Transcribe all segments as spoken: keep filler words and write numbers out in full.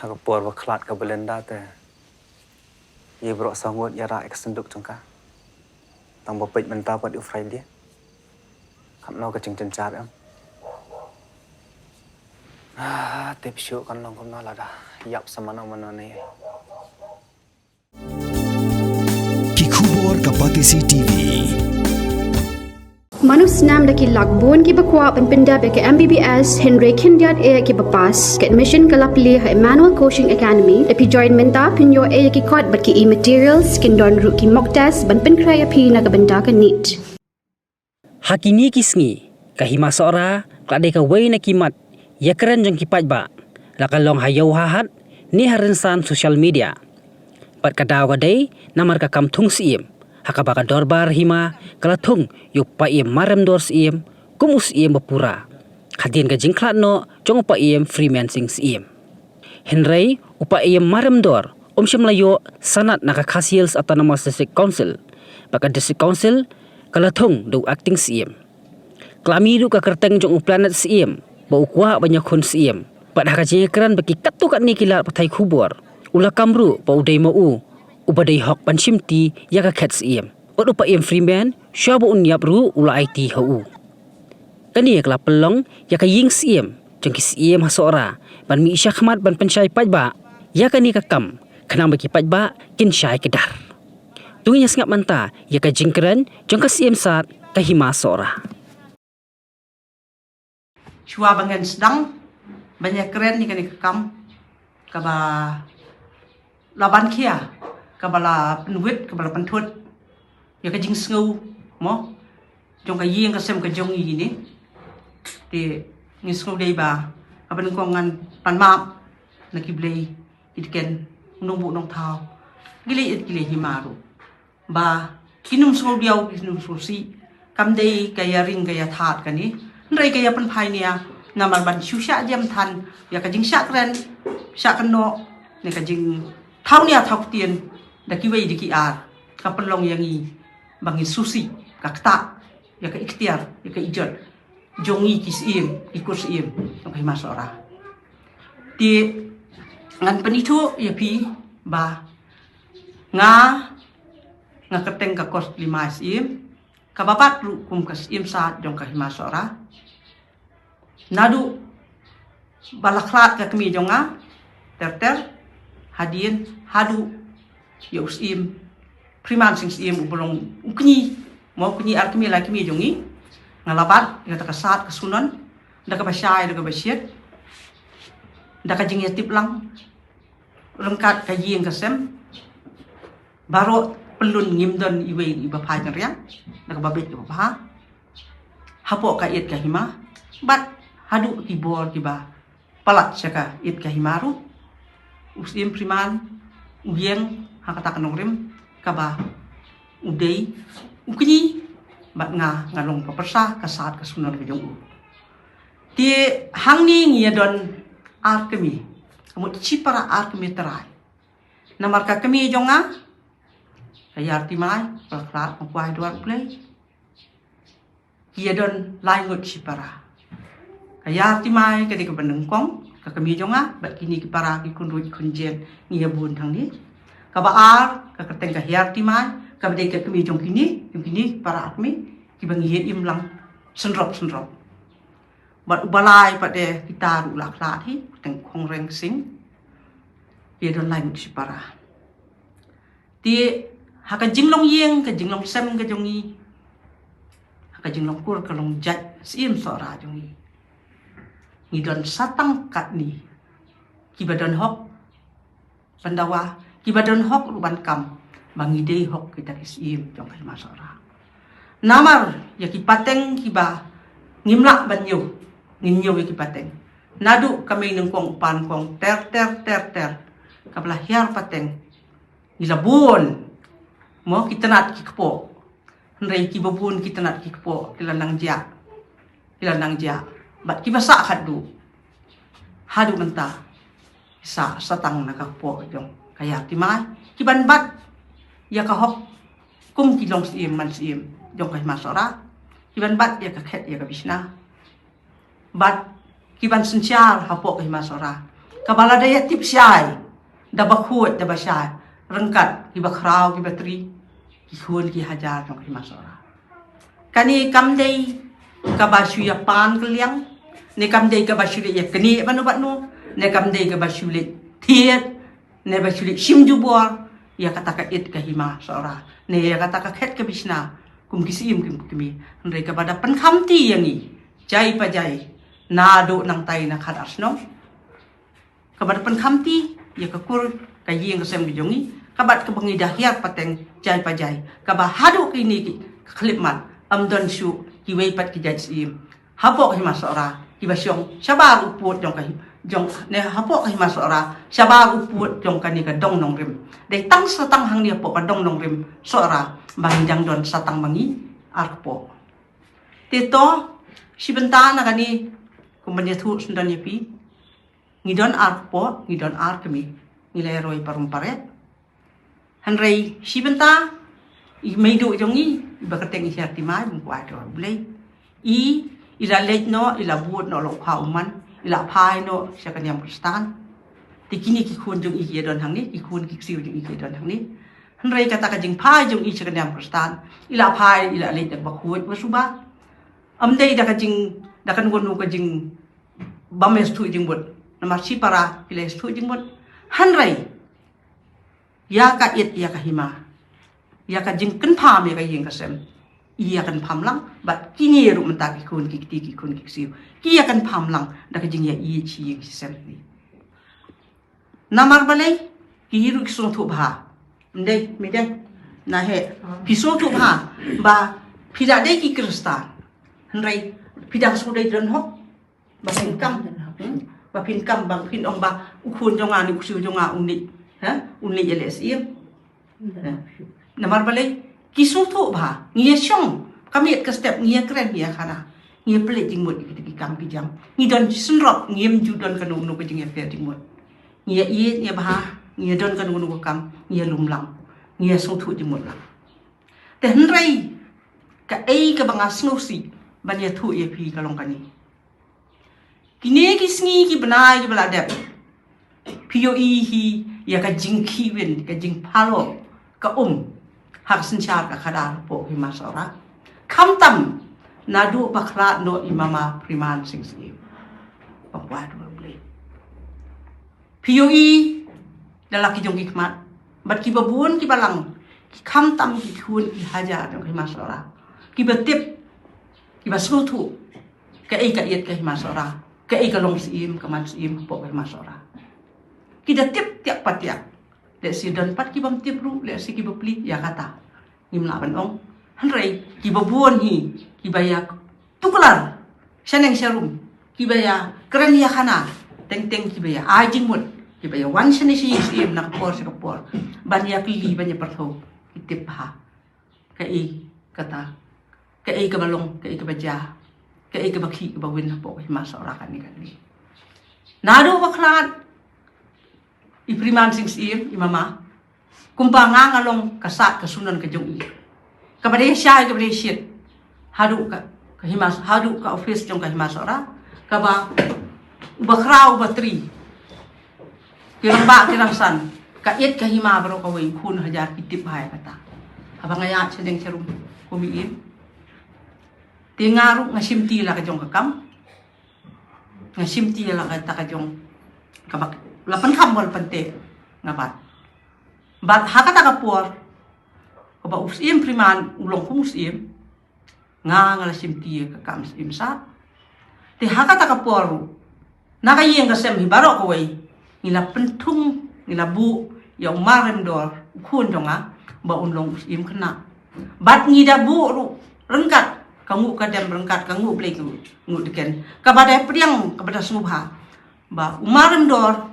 Ha ka por ba khlad ka Belinda te, ïa baroh saw ngut ïa rah ïa ka synduk jong ka. Tang ba peit mynta pat u Friday. Katno ka jingjynjar em. Ah, tip shuh kan long kumno lada ïap sa mano mano ne. Ki khubor ka Batesi TV. Mano snam da ki lak bun kiba kwah ban pyndep ïa ka M B B S hynrei khyndiat eh kiba pass. Ka admission ka la plie ha Emmanuel Coaching Academy. Da phi join mynta phin ïoh eh ïa ki kot bad ki e-materials, kin don ruh ki mock test ban pynkhreh ïa phi na ka bynta ka NEET. Ha kine ki sngi, ka Hima Sohra ka la dei kawei na ki mat ïakren jong ki paidbah, la ka long ha ïew ha hat ne ha rynsan social media. Bad ka daw ka dei namar ka kam thung Syiem, ha kaba ka dorbar hima ka la thung ïa u Paiem Maremdor Syiem kum u Syiem ba pura, hadien ka jingkhlad noh jong u Paiem Freeman Singh Syiem. Hynrei u Paiem Maremdor um shym la ïoh sanad na ka Khasi Hills Autonomous District Council, bad ka District Council ka la thung da u Acting Syiem. Ka la mih ruh ka kyrteng jong u Planet Syiem ba u kwah ban ïakhun Syiem. Bad ha ka jingïakren bad ki katto katne ki lad pathai khubor, u la kam ruh ba u dei ma u uba dei hok ban shimti ïa ka khet Syiem. Bad u Paiem Freeman, shuwa ba un ïap ruh u la aiti ha u. Kane ka la pynlong ïa ka ïing Syiem jong ki Syiem ha Sohra ban mih shakhmat ban pynshai paidbah ïa kane ka kam, khnang ba ki paidbah kin shai kdar. To ngin ïa sngap mynta ïa ka jingkren jong ka Syiem Sad ka Hima Sohra. Shuwa ba ngan sdang ban ïakren ïa kane ka kam, kaba la ban khia, kaba la pynwit, kaba la pynthut ïa ka jingsngew, mo, jong ka ïing ka sem ka jong ngi ne. Te ngi sngewdei ba kaba nyngkong ngan pan map na ki blei, ki dken, nongbuh nongthaw, ki leit ïeit ki leit hima ruh, ba kin ym sngewdiaw kin ym sngewsih. Kam dei ka ïaring ka ïathad kane, hynrei ka ïapynphai nia namar ban shu shah jem than ïa ka jingshah kren, shah kynnoh, ne ka jingthaw nia thaw ktien da kiwei da ki ar, ka pynlong ïa ngi ba ngi sngewsih, ka ktah ïa ka iktiar, ïa ka ijot jong ngi ki Syiem, ki kur Syiem jong ka Hima Sohra. Te ngan pynithuh ïa phi ba nga, nga kyrteng ka Koslimai Syiem, kaba bat ruh kum ka Syiem Sad jong ka Hima Sohra. Naduh ba la khlad ka kmie jong nga, ter ter, hadien haduh ïa u Syiem Freeman Singh Syiem uba long u kñi, mo, u kñi ar kmie lai kmie jong ngi, nga la bat ïa kata ka sad ka sunon da kaba shai da kaba shiet, da ka jingïatip lang ryngkat ka ïing ka sem. Baroh pynlun, ngim don iwei iba phai kynriang, da kaba beit kaba bha, hapoh ka ïit ka hima, bad haduh ki bor kiba palat sha ka ïit ka hima ruh. U Syiem Freeman u ïeng ha kata ka nongrim kaba u dei u kñi, bad nga, nga long ka pyrsa, ka sad ka sunon ka jong u. Te hangne ngi ïa don ar kmie, ka mut shipara ar kmie trai. Namar ka kmie jong nga, ka Ïar Timai, ka la khlad, nga kwah ïa duwar U Blei. Ki ïa don lai ngut shipara. Ka Ïar Timai ka dei kaba nyngkong, ka kmie jong nga, bad kine ki para ki khun ruh khun jait ngi ïa bun hangne. Kaba ar, ka kyrteng ka Hiar Timai, kaba dei ka kmie jong kine, jong kine para ar kmie, kiba ngi ïa im lang synrop synrop. Bad uba lai pat de kita ruh la khlad hi, kyrteng Khongreng Singh. Ki ïa don lai ngut shipara. Te ha ka jinglong ïing, ka jinglong sem ka jong ngi, ha ka jinglong kur ka long jait Syiem Sohra jong ngi, ngi don satang katne kiba don hok ban dawa, kiba don hok ruh ban kam ba ngi dei hok kita ki Syiem jong ka Hima Sohra. Namar ïa ki pateng kiba ngim lah ban ñiew, ngin ñiew ïa ki pateng. Naduh ka mei nyngkong, u pa nyngkong, ter ter ter ter, kaba la hiar pateng, ngi la bun, mo, ki tnat ki kpoh. Hynrei kiba bun ki tnat ki kpoh ki la nang jia, ki la nang jia. Bad kiba sah khatduh, haduh mynta ki sah satang na ka kpoh jong ka Ïar Timai, ki ban bat ïa ka hok kum ki long Syiem man Syiem jong ka Hima Sohra, ki ban bat ïa ka khet ïa ka bishna. Bad ki ban synshar hapoh ka Hima Sohra, Kaba lada ïa tip shai, da ba khuid, da ba shai, ryngkat ki ba khraw, ki ba tri, ki khun ki hajar jong ka Hima Sohra. Kane kam dei kaba shu ïa pan ka liang, ne kam dei kaba shu leit ïa kane bad no bad no, ne kam dei kaba shu leit thied, ne ba shu leit shim jubor ïa kata ka it ka Hima Sohra, ne ïa kata ka khet ka bishna kum ki syiem kum ki kmie. Hynrei kaba da pynkhamti ïa ngi jai pa jai, naduh nangtai na khatar shnong, kaba da pynkhamti ïa ka kur ka ïing ka sem ka jong ngi, kaba, kaba ngi da hiar pateng jai pa jai, kaba haduh kine ki, ka khyllipmat, ym don shuh kiwei pat ki jait syiem hapoh ka Hima Sohra kiba shong shabar u pud jong ka hi-, jong, ne hapoh ka Hima Sohra shabar u pud jong kane ka dong nongrim. Dei tang sa tang hangne hapoh ka dong nongrim Sohra ba ngi dang don sa tang ma ngi ar kpoh. Te to, shi bynta na kane, kum ban ïathuh syndon ïa phi, ngi don ar kpoh, ngi don ar kmie, ngi la roi parum paret. Hynrei shi bynta i mei duh jong ngi, i ba kyrteng i Sharti Mai, bym kwah to Blei, i, i la leit noh, i la bud noh la u kha u man, i la phai noh sha ka niam Khristan. Te kine ki khun jong i ki ïa don hangne, ki khun ki ksiew jong i ki ïa don hangne. Hynrei kata ka jingphai jong i sha ka niam Khristan, i la phai, i la leit da ba khuid ba suba. Ym dei da ka jing, da kano kano ka jing bym ïa sngewthuh jingmut. Namar shi para ki la ïa sngewthuh jingmut. Hynrei ïa ka it, ïa ka hima, ïa ka jingkynpham ïa ka ïing ka sem, i ïa kynpham lang bad kine ruh mynta ki khun ki kti, ki khun ki ksiew, ki ïa kynpham lang da ka jingïa ïeit shi ïing shi sem ni. Namar balei? Ki ruh ki sngewthuh bha. Ym dei, Meidang? Na he, phi sngewthuh bha ba phi da dei ki Khristan. Hynrei phi da sngewdei don hok ba phin kam, hmm? Ba phin kam, ba phin ong ba u khun jong nga ne u ksiew jong nga un leit, ha, un leit ïaleh syiem. Namar balei? Ki sngewthuh bha, ngi ïa shong ka miet ka step, ngi ïa kren, ngi ïa khana, ngi ïa pynleit jingmut ïa kita ki kam ki jam. Ngi don synrop, ngim ju don kano kano ka jingïapher jingmut. Ngi ïa ïeit, ngi ïa bha, ngi ïa don kano kano ka kam, ngi ïa lum lang, ngi ïa sngewthuh jingmut lang. Te hynrei kaei kaba nga sngewsih ban ïathuh ïa phi ka long kane. Kine ki sngi ki bnai kiba la dep, phi ïohi hi ïa ka jingkhih win, ka jingphalok ka um ha ka synshar ka khadar hapoh Hima Sohra. Khamtam naduh ba khlad noh i Mama Freeman Sing Syiem. Ba kwah duh Blei. Phi ïohi da la ki jong ki khmat bad kiba bun kiba lang, ki khamtam ki khun ki hajar jong ka Hima Sohra, kiba tip, kiba sngewthuh kaei ka ïit ka Hima Sohra, kaei ka long syiem, ka man syiem hapoh ka Hima Sohra. Ki da tip tiak pa tiak. Lehse don pat ki bym tip ruh, lehse kiba plie ïa kata ngim lah ban ong. Hynrei kiba bun hi kiba ïa tuklar shaneng sharum, kiba ïa kren ïa khana, teng teng kiba ïa ai jingmut, kiba ïa wan shane shi syiem na ka por sha ka por ban ïa kylli, ban ïa pyrthuh, ki tip bha kaei kata, kaei kaba long, kaei kaba jia, kaei kaba khih kaba win hapoh ka Hima Sohra kane kane. Naduh ba khlad i Freeman Sing Syiem, i Mama, kumba nga nga long ka sah ka sunon ka jong i, kaba dei shai kaba dei shit haduh ka, ka Hima, haduh ka office jong ka Hima Sohra, kaba uba khraw uba tri, ki rangbah ki rangsan, ka ïit ka hima baroh kawei, khun hajar ki tip bha ïa kata. Haba nga ïaid shaneng sharum kum i im, te nga ruh nga shimti la ka jong ka kam, nga shimti la kata ka jong kaba la pynkham bad la pynteh, nga bat. Bad ha kata ka por kaba u Syiem Freeman u long kum u syiem, nga nga la shimti ka kam syiem sah. Te ha kata ka por ruh na ka ïing ka sem hi baroh kawei ngi la pynthung, ngi la buh ïa u Maremdor, u khun jong nga, ba un long u syiem khynnah. Bad ngi da buh ruh ryngkat ka nguh ka dem, ryngkat ka nguh Blei ka nguh dken, kaba da pdiang, kaba da sngewbha ba u Maremdor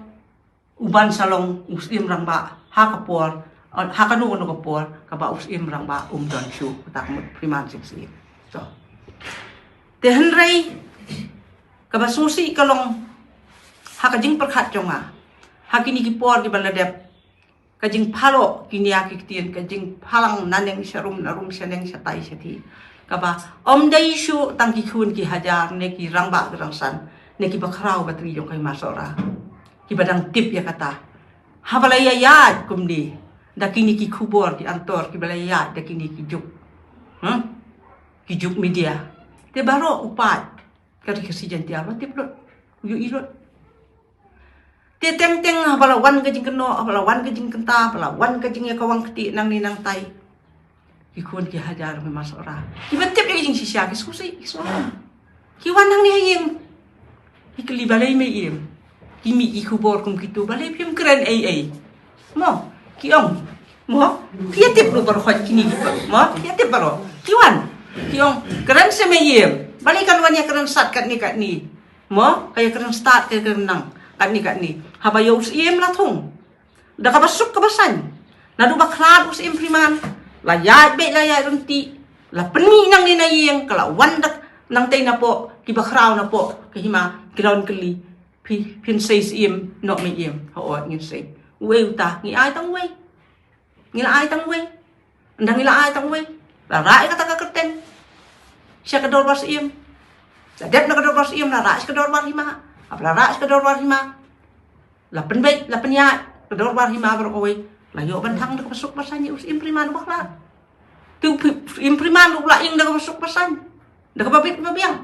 u ban sa long u Syiem Rangbah ha ka por, ha kano kano ka por kaba u Syiem Rangbah um don shuh, kata ka mut Freeman Sing Syiem. So, te hynrei kaba sngewsih ka long ha ka jingpyrkhat jong nga ha kine ki por kiba la dep, ka jingphalok ki nia ki ktien, ka jingphalang naneng sharum narum, shaneng shatai shathie, kaba ym dei shuh tang ki khun ki hajar ne ki rangbah ki rangsan ne kiba khraw ba tri jong ka Hima Sohra, kiba dang tip ïa kata. Haba la ïaid kumne da kine ki khubor ki antor kiba la ïaid da kine ki juk, hmm? Ki juk media. Te baroh u paid ka Ri Khasi Jaiñtia ba tip lut, u ïohi lut. Te teng teng haba la wan ka jingkynnoh, haba la wan ka jingkynta, haba la wan ka jingïakawang kti nangne nangtai, ki khun ki hajar ki Hima Sohra kiba tip ïa ka jingshisha ki sngewsih, ki sngewlem. Ki wan hangne ha ïing, ki kylli balei Mei Ïem. Ki mih ki khubor kum kitu, balei phim kren ei ei. Mo, ki ong. Mo, phi ïa tip ruh baroh kine ki, mo, phi ïa tip baroh. Ki wan, ki ong, kren seh Mei Ïem. Balei kan wan ïakren sat katne katne. Mo, ka ïakren stad, ka ïakren nang katne katne. Haba ïa u Syiem la thung da kaba suk kaba saiñ, naduh ba khlad u Syiem Phriman, la ïaid beit la ïaid ryntih, la pynmih nangne na ïing, ka la wan da nangtei napoh, kiba khraw napoh ka hima ki la wan kylli, phi, phin sei Syiem noh Mei Ïem. Hooid ngin sei. Uei uta? Ngi ai tang uwei. Ngi la ai tang uwei. Ynda ngi la ai tang uwei, la rah ïa kata ka kyrteng sha ka dorbar Syiem. La dep na ka dorbar Syiem, la rah sha ka dorbar hima. Haba la rah sha ka dorbar hima, la pynbeit, la pynïaid ka dorbar hima baroh kawei. La ïoh ban thang da kaba suk ba saiñ ïa u Syiem Phriman uba khlad. Te u Syiem Phriman ruh u la ïeng da kaba suk ba saiñ, da kaba bit kaba biang.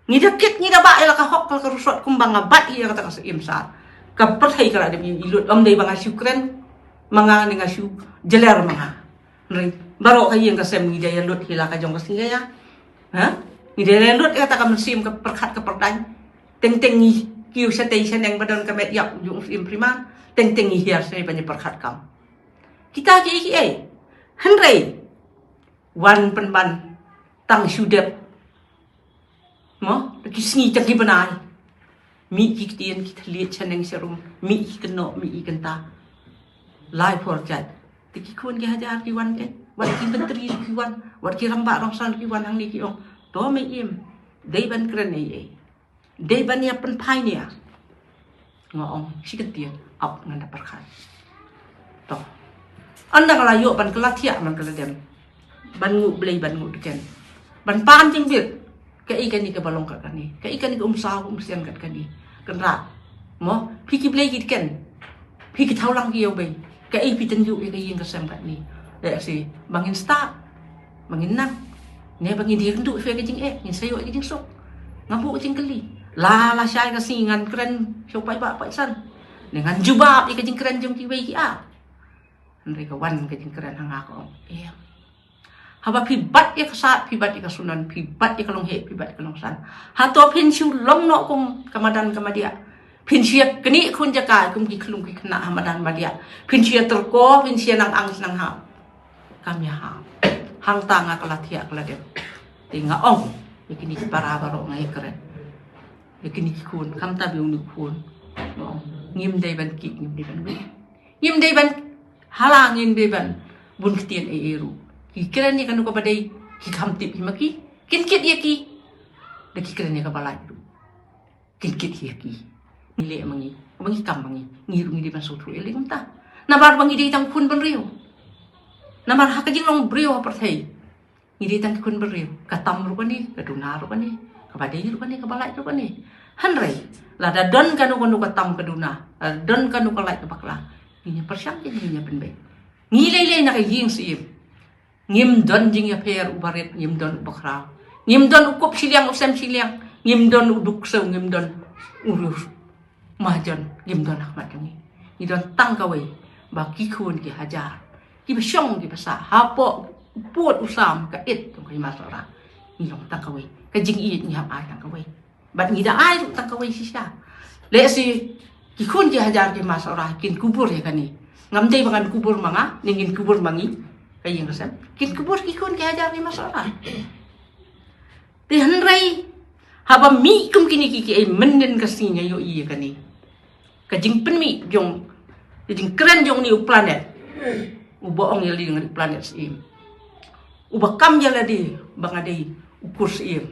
Ngi da kit, ngi da bah ïa la ka hok, la ka rusot kumba nga bat ïa kata ka Syiem Sar. Ka pyrthei ka la dep ïohi lut, ym dei ba nga shu kren ma nga ne nga shu jler ma nga. Hynrei baroh ka ïing ka sem ngi da ïa lut hi la ka jong ka sngi ka ïa. Ha? Ngi da ïa lut ïa kata ka mynsiem ka pyrkhat ka pyrdaiñ. Teng teng ngi kiew shatei shaneng ba don ka met ïap jong u Syiem Phriman. Teng teng ngi hiar shatei ban ïa pyrkhat kam. Kita kiei kiei. Hynrei wan pynban tang shu dep. Mo, ki sngi tang ki bnai. Mih ki ktien ki thylliej shaneng sharum, mih ki kynnoh, mih ki kynta. Lai por jait. Te ki khun ki hajar ki wan eh. Wat ki myntri ki wan, wat ki rangbah rangsan ki wan hangne ki ong, to Mei Ïem, dei ban kren ei ei. Dei ban ïa pynphai nia. Nga ong, shi kyntien, ap ngan da pyrkhat. To. Ynda nga la ïoh ban kylla thiah, ban kylla dem, ban nguh Blei, ban nguh dken, ban pan jingbit. Kaei kane kaba long kat kane? Kaei kane ka umsaw umsian kat kane? Kynrad. Mo, phi ki blei ki dken, phi ki thawlang ki ïawbei, kaei phi tynjuh ïa ka ïing ka sem kat ne? Lehse ba ngin stad, ba ngin nang, ne ba ngin ïakynduh ïa ka jingeh, ngin sa ïoh ïa ka jingsuk. Nga buh ka jingkylli. La la shai ka sngi ngan kren sha u paidbah paidsan, ne ngan jubab ïa ka jingkren jong kiwei ki ar. Hynrei ka wan ka jingkren ha nga ka ong, em. Haba phi bat ïa ka sat, phi bat ïa ka sunan, phi bat ïa ka longheh, phi bat ïa ka longsan, hato phin shu long noh kum ka madan ka madiah? Phin shu ïa knieh khun jaka kum ki khlung ki khynnah ha madan madiah? Phin shu ïa tyrko, phin shu ïa nang ang nang hap? Kam ïa hap. Hangta nga kylla thiah kylla dem. Te nga ong ïa kine ki para baroh, nga ïa kren ïa kine ki khun, khamtam ïa une u khun. Nga ong, ngim dei ban kit, ngim dei ban wit. Ngim dei ban hala, ngim dei ban bun ktien ei ei ruh. Ki kren ïa kano kaba dei, ki kham tip hi ma ki. Kin kit ïa ki da ki kren ïa kaba lait ruh. Kin kit hi ïa ki. Ngi leh ma ngi, ma ngi kam ma ngi, ngi ruh ngi dei ban sngewthuh ïa lei kumta. Namar ba ngi dei tang khun bynriew. Namar ha ka jinglong briew ha pyrthei, ngi dei tang ki khun bynriew. Ka tam ruh kane, ka duna ruh kane, kaba dei ruh kane, kaba lait ruh kane. Hynrei lada don kano kano ka tam ka duna, lada don kano ka lait ka bakla, ngin ïa pyrshang, ngin ïa pynbeit. Ngi lei lei na ka ïing Syiem, ngim don jingïapher uba rit, ngim don uba khraw, ngim don u kup shiliang u sem shiliang, ngim don u duk ksew, ngim don u riewmajon, ngim don ha khmat jong ngi. Ngi don tang kawei, ba ki khun ki hajar, kiba shong kiba sah hapoh u pud u sam ka it jong ka Hima Sohra, ngi long tang kawei. Ka jingïeit ngi hap ai tang kawei. Bad ngi da ai ruh tang kawei shisha. Lehse ki khun ki hajar ki Hima Sohra kin kubur ïa kane. Ngam dei ba ngan kubur ma nga, ne ngin kubur ma ngi, ka ïing ka sem. Kin kubur ki khun ki hajar ki Hima Sohra. Te hynrei haba mih kum kine ki, ki ei, mynnin ka sngi nga ïohi ïa kane ka jingpynmih jong, ka jingkren jong une u Planet, uba ong ïa lade nga dei u Planet Syiem, uba kam ïa lade ba nga dei u kur Syiem,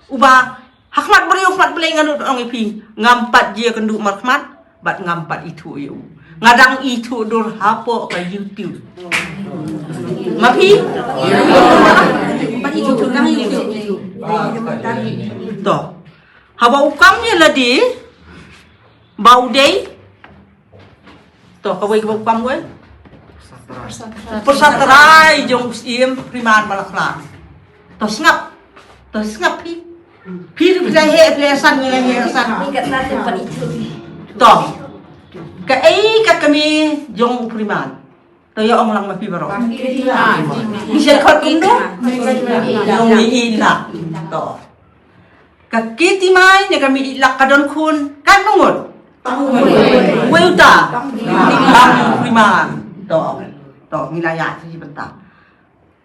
uba ha khmat briew khmat Blei nga nud ong ïa phi, ngam pat jia kynduh markhmat bad ngam pat ithuh ïa u. Nga dang ithuh dur hapoh ka YouTube. Ma phi? To. Haba u kam ïa lade, Ba u dei. To, kawei kaba u kam wei. Pyrsa trai jong u Syiem Priman ba la khlad. To sngap. To sngap phi. Phi phi la heh, phi la san, ngi la heh san. To. Kaei ka kmie jong u Priman? To ïa ong lang ma phi baroh. Ngi shet khot kumno? Jong i Ila. To. Ka Kiti Mai ne ka Mei Ila ka don khun katno ngut? Wei uta. Tang u Priman. To. To ngi la ïa shi bynta.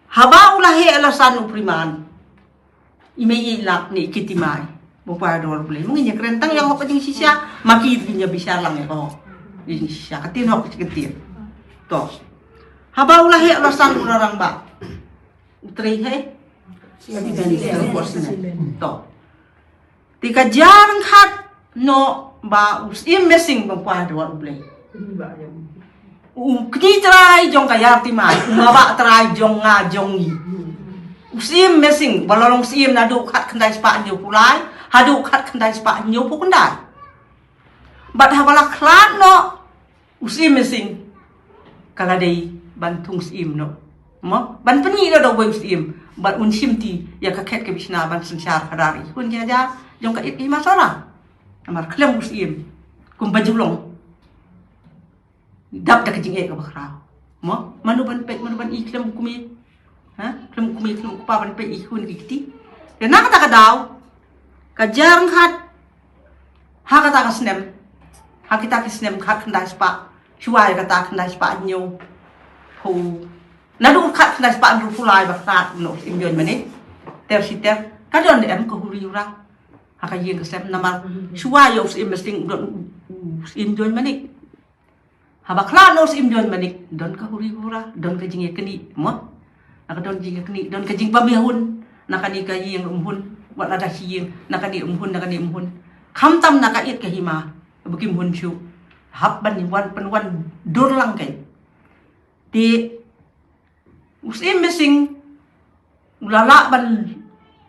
Haba u la heh la san u Priman, i Mei Ila ne i Kiti Mai, ba kwah dor Blei, ma ngin ïa kren tang ïa hok ka jingshisha, ma ki ngin ïa bishar lang ïa ka hok jingshisha, ka tin hok ka ktien. To. Haba u la heh la san u la rangbah. U trei hei. To. Te ka jia ryngkat noh ba u Syiem Mesing ba kwah dor Blei, u kñi trai jong ka Ïar Timai, u mabah trai jong nga jong ngi. U Syiem Mesing ba la long syiem naduh khatkhyndai spah hynñiewphew lai haduh khatkhyndai spah hynñiewphew khyndai. Bad haba la khlad noh u Syiem Mesing, ka la dei ban thung syiem noh, mo, ban pynmih noh da uwei u syiem, bad un shimti ïa ka khet ka bishna ban synshar khadar i khun jia jia jong ka It Hima Sohra. Namar khlem u syiem kumba ju long, dap da ka jingeh kaba khraw, mo, mano ban peit, mano ban i khlem u kmie? Ha? Khlem u kmie, khlem u kpa ban peit i khun ki kti. Te na kata ka daw, ka jia ryngkat ha kata ka snem, ha kita ki snem khatkhyndai spah, shuwa ïa kata khyndai spah hynñiewphew, naduh khatkhyndai spah hynñiewphew lai ba khlad noh u Syiem Join Manik, ter shi ter, ka don em ka huri hura ha ka ïing ka sem? Namar shuwa ïa u Syiem Mesing u don u Syiem Join Manik. Haba khlad noh u Syiem Join Manik, don ka huri hura, don ka jingïaknieh, mo? Na ka don jingïaknieh, don ka jingbym ïahun na kane ka ïing, um hun, wat lada shi ïing, na kane um hun, na kane um hun. Khamtam na ka It ka Hima ba kim hun shuh. Hap ban wan pynwan dur lang kein. Te u Syiem Mesing u la lah ban,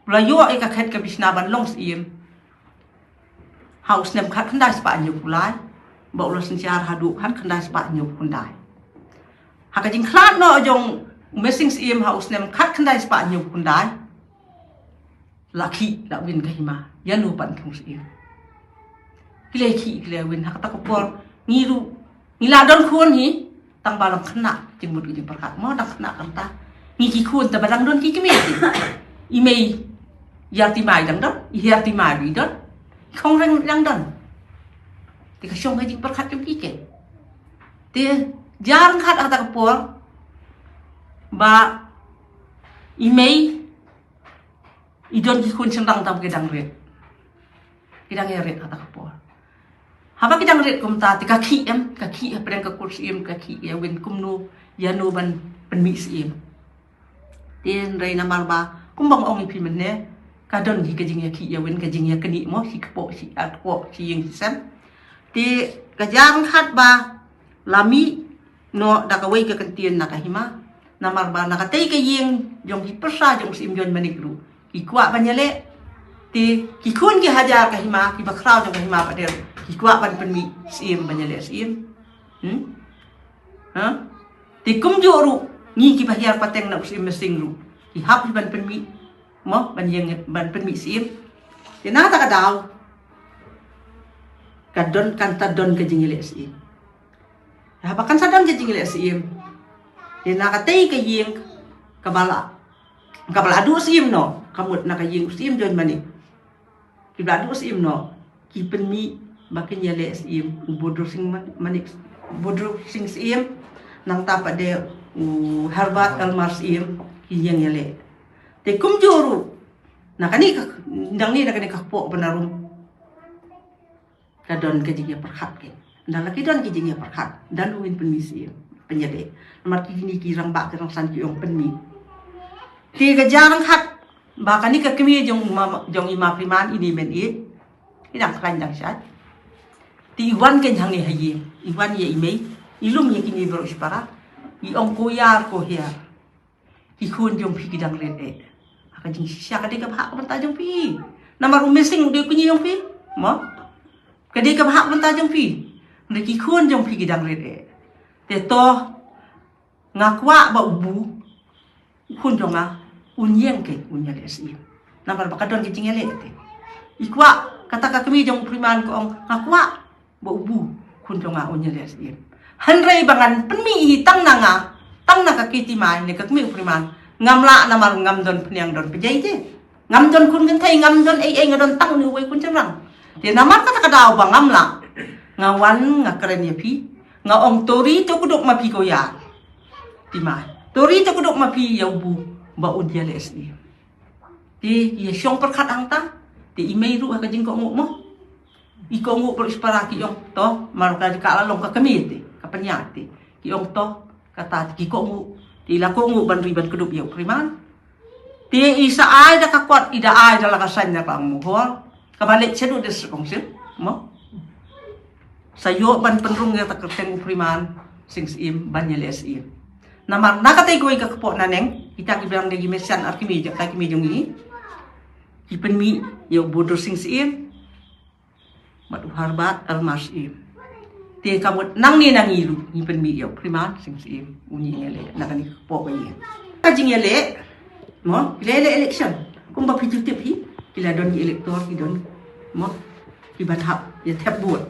u la ïoh ïa ka khet ka bishna ban long syiem ha u snem khatkhyndai spah hynñiewphew lai, ba u la synshar haduh khatkhyndai spah hynñiewphew khyndai. Ha ka jingkhlad noh jong u Mesing syiem ha u snem khatkhyndai spah hynñiewphew khyndai, la khih la win ka hima, ïa no pat thung syiem. Ki la khih ki la win, ha kata ka por ngi ruh ngi la don khun hi, tang ba long khynnah jingmut ka jingpyrkhat, mo, dang khynnah kumta. Ngi ki khun te ba dang don ki kmie ki. I Mei Ïar Timai dang don, i Hiar Timai ruh i don, i Khongreng dang don. Te ka shong ka jingpyrkhat jong ki kein. Te jia ryngkat ha kata ka por ba i Mei i don ki khun shynrang tang ba ki dang rit. Ki dang ïa rit ha kata ka por. Haba ki dang rit kumta te ka khih em, ka khih hapdeng ka kur syiem, ka khih ïa win kumno, ïa no ban pynmih syiem. Te hynrei namar ba kumba nga ong ïa phi mynne, ka don hi ka jingïakhih ïa win, ka jingïaknieh, mo, shi kpoh shi, ah, kpoh shi ïing shi sem. Te ka jia ryngkat ba la mih noh da kawei ka kyntien na ka hima. Namar ba na katei ka ïing jong ki pyrsa jong u Syiem Join Manik ruh ki kwah ban ïaleh. Te ki khun ki hajar ka hima, kiba khraw jong ka hima pat de ruh ki kwah ban pynmih syiem, ban ïaleh syiem. Hmm? Ha? Te kumjuh ruh ngi kiba hiar pateng na u Syiem Mesing ruh ki hap hi ban pynmih, mo, ban ïeng, ban pynmih syiem. Te na kata ka daw ka don, kan sa don ka jingïaleh syiem. Haba kan sa don ka jingïaleh syiem, te na katei ka ïing kaba la, kaba la duh syiem noh, ka mut na ka ïing u Syiem Join Manik. Kiba la duh syiem noh ki pynmih ba kin ïaleh syiem, u Budru Sing Man-, Manik, Budru Sing Syiem, nangta pat de u Herbert Elmar Syiem, ki ïeng ïaleh. Te kumjuh ruh na kane ka, nangne na kane ka kpoh Banarum ka don ka jingïapyrkhat kein. Ynda la ki don ki jingïapyrkhat, dang win pynmih syiem, pynïaleh. Namar kine ki rangbah ki rangsan ki ong pynmih. Te ka jia ryngkat ba kane ka kmie jong i ma, jong i Ma Priman, ine i Mei Ila, i dang khlaiñ dang shait. Te i wan kein hangne ha ïing, i wan ïa i Mei, i lum ïa kine baroh shipara, i ong, ko Ïar, ko Hiar, ki khun jong phi ki dang rit eh. Ha ka jingshisha ka dei kaba hap ka bynta jong phi. Namar u Mesing u dei u kñi jong phi, mo? Ka dei kaba hap mynta jong phi. Nda ki khun jong phi ki dang rit eh. Te to nga kwah ba u Bu, u khun jong nga, un ïeng keiñ un ïaleh syiem. Namar ba ka don ka jingïaleh te. I kwah, kata ka kmie jong u Phriman ka ong, nga kwah ba u Bu, khun jong nga, un ïaleh syiem. Hynrei ba ngan pynmih hi tang na nga, tang na ka Kiti Mai ne ka kmie u Phriman, ngam lah namar ngam don phniang don pjai te. Ngam don khun kynthei, ngam don ei ei, nga don tang une uwei khun shynrang. Te namar kata ka daw ba ngam lah, nga wan nga kren ïa phi, nga ong to ri to kdup ma phi ko ïa Ti Mai. To ri to kdup ma phi ïa u Bu ba un ïaleh syiem. Te ïa shong pyrkhat hangta. Te i mei ruh ha ka jingkohnguh mo. I kohnguh pyrshah para ki ong to, mar ka ka la long ka kmie te, ka pynïaid te. Ki ong to, kata te ki kohnguh. Te i la kohnguh ban ri ban kdup ïa u Phriman. Te i sa ai da ka kot, i da ai da la ka saiñ na ka mohor. Kaba leit shaduh district council mo. Sa ïoh ban pynrung ïa ta kyrteng u Phriman Sing Syiem ban ïaleh syiem. Namar na katei kawei ka kpoh naneng, kita ki biang de ki mesian ar kmie jong, ka kmie jong i. Ki pynmih ïa u Budur Sing Syiem. Bad u Harbat Elmar Syiem. Te ka mut nangne nangne ruh ngi pynmih ïa u Phriman Sing Syiem, u ngi ïaleh na kane ka kpoh ba ïa. Ka jingïaleh mo, ki la ïaleh election. Kumba phi ju tip hi, ki la don ki elector, ki don mo, ki ban hap ïa thep vote.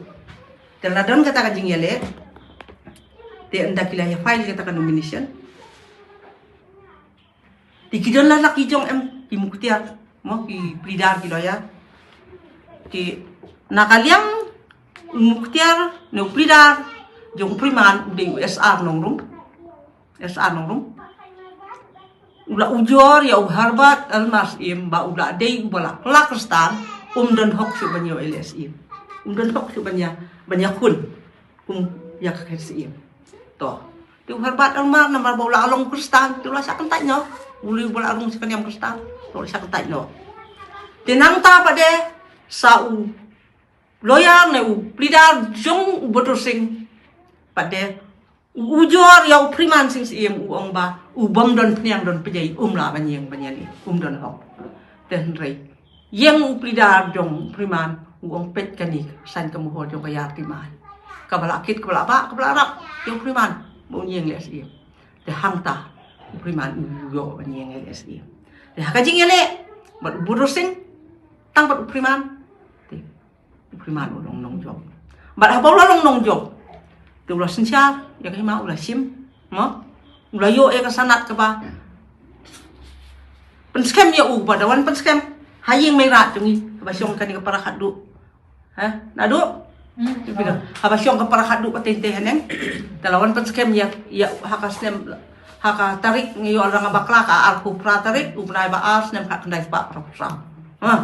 Te la don kata ka jingïaleh. Te ynda ki la ïa file kata ka nomination. Te ki don la la ki jong em, ki muktiar mo, ki pleader, ki lawyer. Te na ka liang u muktiar ne u pleader jong u Phriman u dei u S R Nongrum. S R Nongrum. U la ujor ïa u Harbat Elmar Syiem ba u la dei uba la kylla Khristan, um don hok shuh ban ïoh ïaleh syiem. Um don hok shuh ban ïa, ban ïakhun kum ïa ka khet syiem. To. Te u Harbat Elmar namar ba u la long Khristan, te u la shah kyntait noh. U la, u la rung sha ka niam Khristan, te u la shah kyntait noh. Te nangta pat de sa u lawyer ne u pleader jong u Budur Sing pat de u ujor ïa u Phriman Sing Syiem, u ong ba u bym don phniang don pjai, um lah ban ïeng ban ïaleh, um don hok. Te hynrei ïeng u pleader jong u Phriman, u ong peit kane ka saiñ ka mohor jong ka Ïar Ti Mai, kaba la kit, kaba la bah, kaba la rap ïa u Phriman ba un ïeng leh syiem. Te hangta u Phriman u ïoh ban ïeng leh syiem. Te ha ka jingïaleh bad u Budur Sing tang bad u Phriman, te u Phriman u long nongjop. Bad haba u la long nongjop, te u la synshar ïa ka hima, u la shim mo, u la ïoh ïa ka sanad kaba pynskhem ïa u, ba da wan pynskhem ha ïing Meirat jong ngi, kaba shong kane ka para khatduh. Ha, naduh? Hmm. Haba shong ka para khatduh ka tei tei haneng. Te la wan pynskhem ïa, ïa ha ka snem, ha ka tarik ngi ïoh la nga bakla, ka arphew phra tarik u bnai ba ar, snem khatkhyndai spah phra phew saw. Ha,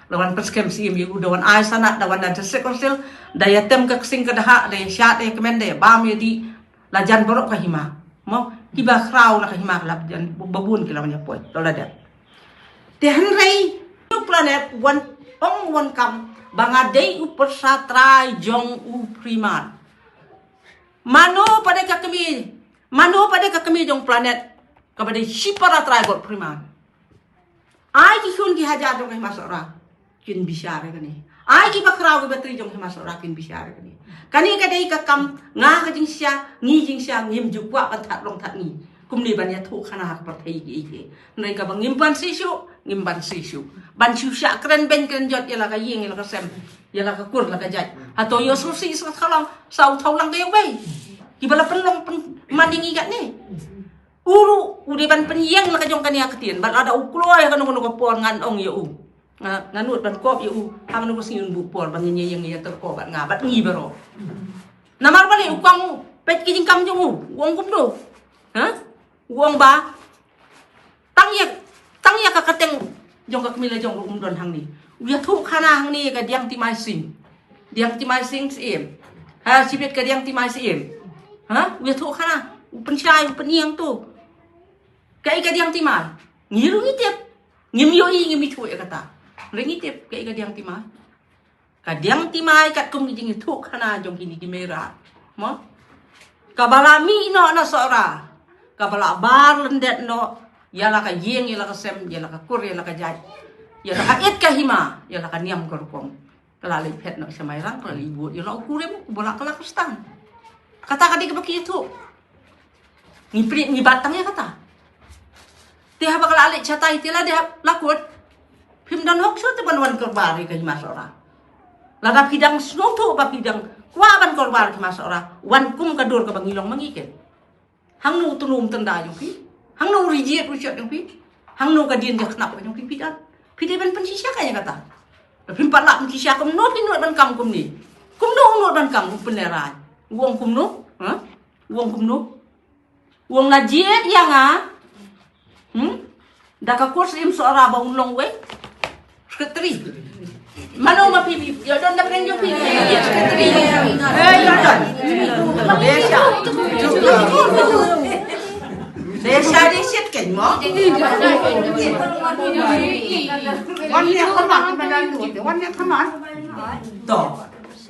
la wan pynskhem syiem ïa u, da wan ai sanad, da wan na district council, da ïa tem ka ksing ka dahak, da ïa shad, da ïa kmen, da ïa bam ïa dih, la jan baroh ka hima. Mo, kiba khraw na ka hima ka la jan, ba bun ki la wan ïa poi, la la dep. Te hynrei u Planet wan ong wan kam ba nga dei u pyrsa trai jong u Phriman. Mano pat de ka kmie, mano pat de ka kmie jong Planet kaba dei shipara trai bad u Phriman. Ai ki khun ki hajar jong ka hima Sohra kin bishar ïa kane. Ai kiba khraw kiba tri jong hima Sohra kin bishar ïa kane. Kane ka dei ka kam nga ka jingshisha, ngi jingshisha ngim ju kwah ban thad long thad ngi. Kumne ban ïathuh khana ha ka pyrthei ki ei ki ei. Hynrei kaba ngim ban shisha, ngim ban shisha. Ban shu shah kren beiñ kren jot ïa la ka ïing, ïa la ka sem, ïa la ka kur, la ka jait. Hato ïoh sngewsih sngewthaw lang, sngewthaw lang ka ïa uwei. Kiba la pynlong pynman ïa ngi katne. U ruh u dei ban pynïeng la ka jong kane ka ktien. Bad lada u kloi ha kano kano ka por ngan ong ïa u. Nga, nga nud ban kop ïa u ha kano ka sngi un buh por ba ngin ïeng ïa tyrko bad nga bad ngi baroh. Namar balei? U kwah u peit ki jingkam jong u, u ong kumno? Ha? U ong ba tang ïa, tang ïa ka kyrteng jong ka kmie la jong ruh um don hangne. U ïathuh khana hangne ïa ka Diang Ti Mai Sing. Diang Ti Mai Sing Syiem. Ha, shibit ka Diang Ti Mai Syiem. Ha, u ïathuh khana, u pynshai, u pynïeng to. Kaei ka Diang Ti Mai? Ngi ruh ngi tip. Ngim ïohi, ngim ithuh ïa kata. Hynrei ngi tip kaei ka Diang Ti Mai. Ka Diang Ti Mai katkum ki jingïathuh khana jong kine ki Meirat, mo, kaba la mih noh na Sohra, kaba la bar lyndet noh ïa la ka ïing, ïa la ka sem, ïa la ka kur, ïa la ka jait, ïa la ka it ka hima, ïa la ka niam ka rukom. Ka la leit phet noh sha Mairang, ka la leit bud ïa la u kurim, u ba la ka la khristan. Kata ka dei kaba ki ïathuh. Ngi pynïap ngi bat tang ïa kata. Te haba ka la leit shatai te la dep la kut. Phim don hok shuh te ban wan korbar ïa ka Hima Sohra. Lada phi dang sngewthuh ba phi dang kwah ban korbar ïa ka Hima Sohra, wan kum ka dur kaba ngi long ma ngi ken. Hangno u tnum tnda jong phi? Hangno u rijiet u shot jong phi? Hangno ka dien ka khnap jong phi phi don? Phi dei ban pynshisha ka ïa kata. Lada phim pat lah pynshisha kumno phi nud ban kam kumne? Kumno u nud ban kam u pynlehraiñ? U ong kumno? Ha? U ong kumno? U ong la jied ïa nga. Hmm? Da ka kur Syiem Sohra ba un long wei. Secretary. Mano ma phi phi. Ïoh don da pdeng ïoh phi. Secretary. Eh, ïoh don. Desha. Desha di sit ken mo. Wan ïa khamar, wan ïa khamar. To.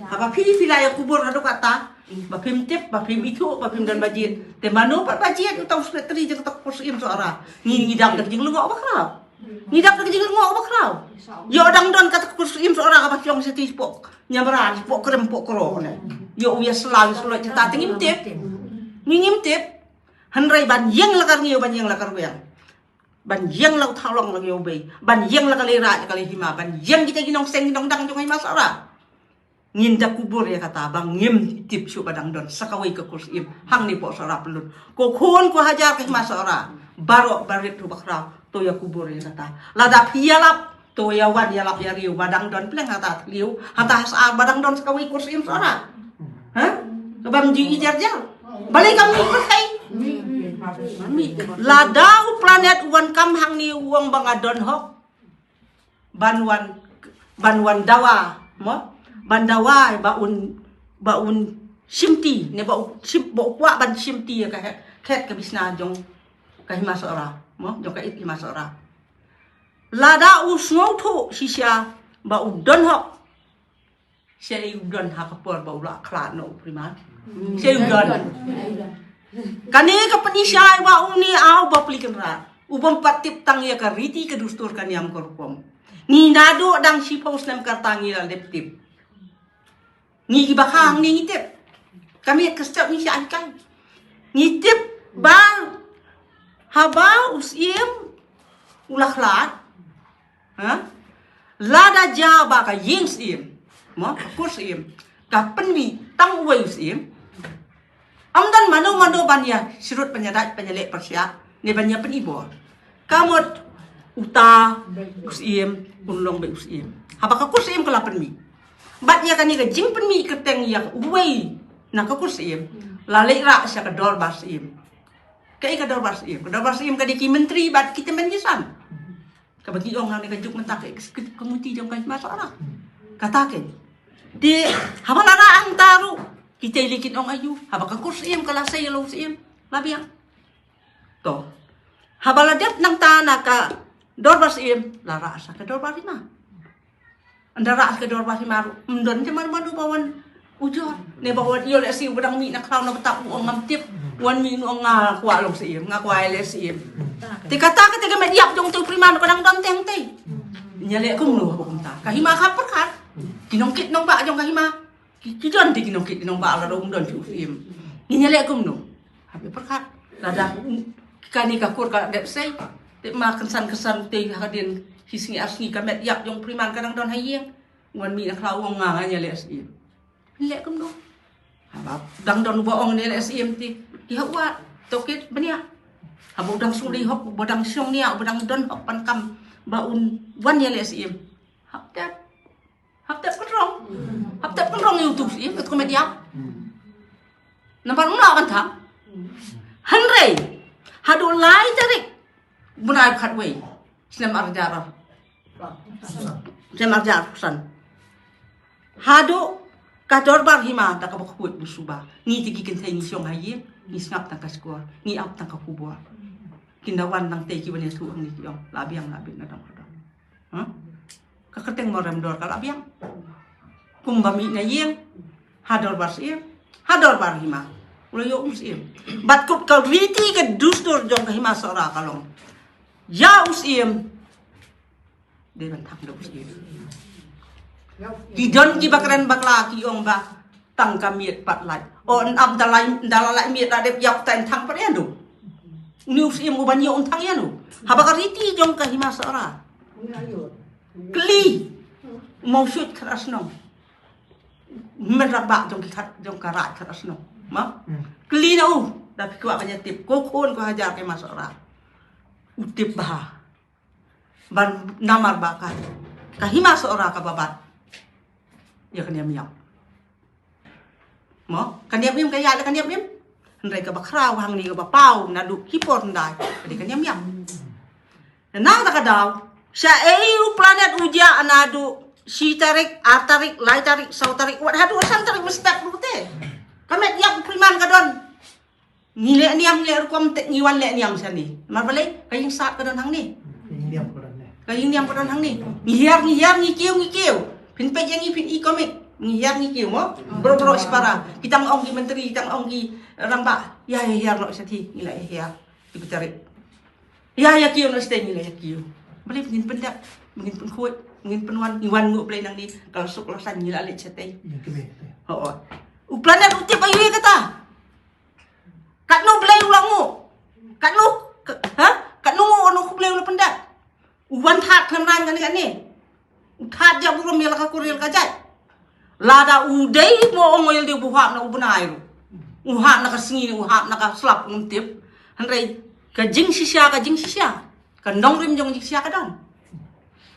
Haba phi phi la ïa kubur haduh kata. Ba phim tip, ba phim ithuh, ba phim don ba jied. Te mano pat ba jied uta u secretary jong ka kur Syiem Sohra. Ngi ngi dap da ka jinglyngngoh ba khraw. Ngi dap da ka jinglyngngoh ba khraw. Ïoh dang don kata ka kur Syiem Sohra kaba shong sha ti shapoh Niamra, shapoh Krem, shapoh Kro ne. Ïoh u ïa sla u sla kata te ngim tip. Ngi ngim tip. Hynrei ban ïeng la ka rngiew, ban ïeng la ka rwiang. Ban ïeng la u thaw long la ka ïew bei. Ban ïeng la ka lei raid la ka lei hima. Ban ïeng kita ki nongseng ki nongdang jong ka Hima Sohra. Ngin da kubur ïa kata ba ngim tip shuh ba dang don sa kawei ka kur Syiem hangne poh Sohra Pynlut. Ko khun ko hajar ka Hima Sohra, baroh barit ruh ba khraw, to ïa kubur ïa kata. Lada phi ïalap, to ïa wan ïalap ïa riew ba dang don pleng hata thliew, hata ha Syiar ba dang don sa kawei kur Syiem Sohra. Ha? Kaba mji i jar jar. Balei kam mih pyrthei? Lada u Planet u wan kam hangne u ong ba nga don hok. Ban wan, ban wan dawa, mo? Ban dawa ba un, ba un shimti, ne ba u shim, ba u kwah ban shimti ïa ka khet, khet ka bisna jong ka Hima Sohra, mo? Jong ka it Hima Sohra. Lada u sngewthuh shisha ba u don hok. Shaei u don ha ka por ba u la khlad noh u Primar? Shaei u don? Kane ka pynshai ba une aw ba pli kynrad. U bym pat tip tang ïa ka riti ka dustur ka niam ka rukom. Ngi naduh dang shiphew snem ka rta ngi la dep tip. Ngi kiba khang ngi tip. Kami ka step ngi sha ai kai. Ngi tip ba haba u Syiem u la khlad. Ha? Lada jia ba ka ïing Syiem, mo, ka kur Syiem, ka pynmih tang uwei u Syiem. Ym don mano mano ban ïa syrut, ban ïa dait, ban ïa leh pyrshah, ne ban ïa pyni bor. Ka mut uta u Syiem un long beit u Syiem. Haba ka kur Syiem ka la pynmih. Bad ïa kane ka jingpynmih kyrteng ïa uwei na ka kur Syiem, la leit rah sha ka dorbar Syiem. Kaei ka dorbar Syiem? Ka dorbar Syiem ka dei ki myntri bad ki tymmen ki san. Kaba ngi ong hangne ka juk mynta ka executive committee jong ka Hima Sohra. Kata kein. Te haba la rah hangta ruh, kita lei kin ong aïu? Haba ka kur Syiem ka la sei ïa la u Syiem, la biang. To. Haba la dep nangta na ka dorbar Syiem, la rah sa ka dorbar Hima. Ynda rah ka dorbar Hima ruh, ym don te mano mano ba wan ujor. Ne ba wan ïoh leh Syiem, ba dang mih na khlaw na btap u ong ngam tip. Wan mih u ong nga kwah long Syiem, nga kwah leh Syiem. Te kata kata ka met ïap jong uta u Primar ka dang don teng tei. Ngi ïa leh kumno kumta? Ka hima ka pyrkhat. Ki nongkit nongbah jong ka hima. Ki, ki don te ki nongkit ki nongbah lada um don shuh u Syiem. Ngi ïa leh kumno? Haba pyrkhat. Lada, um, kane ka kur ka dep sei. Te ma kynsan kynsan te hadien shi sngi ar sngi ka met ïap jong u Primar ka dang don ha ïing. Wan mih na khlaw u ong nga ngan ïa leh Syiem. Leh kumno? Haba dang don uba ong ngan ïa leh Syiem te, ki hap wad, to kit bniah. Haba u dang sngewdei hok, uba dang shong nia, uba dang don hok ban kam ba un wan ïa leh Syiem. Hap tep. Hap tep kynrong. Hap tep kynrong ïa utu u Syiem, kat ka met ïap. Namar u noh ban tham. Hynrei haduh lai tarik bnai khatwei, snem ar hajar, snem ar hajar arphew san. Haduh ka dorbar hima da kaba khuid ba suba. Ngi te ki kynthei ngi shong ha ïing, ngi sngap tang ka shkor, ngi ap tang ka khubor. Kin da wan nangtei ki ban ïathuh hangne ki ong la biang la biang na dong ka dong. Ha? Ka kyrteng Morem Dor ka la biang. Kumba mih na ïing, ha dorbar Syiem, ha dorbar hima. U la ïoh u Syiem. Bad kut ka riti ka dustur jong ka Hima Sohra ka long, ïa u Syiem dei ban thang da u Syiem. Ki don kiba kren bakla ki ong ba tang ka miet pat lait. O, ap da lait, da la lait miet la dep ïap ta in thang pat ïa no. Ni u siem u ban ïoh un thang ïa no. Haba ka riti jong ka Hima Sohra. Kli. Mawshut khat asnong. Men rak ba jong ki khat, jong ka rat khat asnong. Ma? Kli na u. Da phi kwah ban ïa tip. Ko khun ko hajar ka Hima Sohra. U tip bha. Ban namar ba ka, ka Hima Sohra ka babat ïa ka niam ïap. Mo, ka niam im ka ïa ka niam im. Hynrei kaba khraw hangne kaba paw naduh ki por ndai ka dei ka niam ïap. Nang da ka daw sha ei u planet u jia naduh shi tarik, ar tarik, lai tarik, saw tarik, wat haduh san tarik mesti ruh te. Ka met ïap u Priman ka don. Ngi leh niam leh rukom te ngi wan leh niam shane. Mar balei ka ïing sat ka don hangne. Ka ïing niam ka don hangne. Ngi hiar ngi hiar ngi kiew ngi kiew. Phin peit ïa ngi phin i komik. Ngi hiar ngi kiew mo. Bro bro shipara. Kita ong ki menteri, kita ong ki rangbah. Ïa ïa hiar noh shathie ngi la ïa hiar. Ki pyntarik. Ïa ïa kiew noh shathie ngi la ïa kiew. Balei ngin pyndap, ngin pynkhuid, ngin pynwan, ngi wan nguh balei nangne. Ka la suk la saiñ ngi la leit shathie. Ho. U planet u tip aïu ïa kata. Katno Blei u la nguh? Katno, ha? Katno nguh, katno Blei u la pyndap? U wan thad khlem rang kane kane. U thad ja burom ïa la ka kur ïa la ka jait. Lada u dei mo ong ïa u dei u hap na u bnai ruh. U hap na ka sngi, u hap na ka slap ngam tip. Hynrei ka jingshisha, ka jingshisha. Ka nongrim jong jingshisha ka don.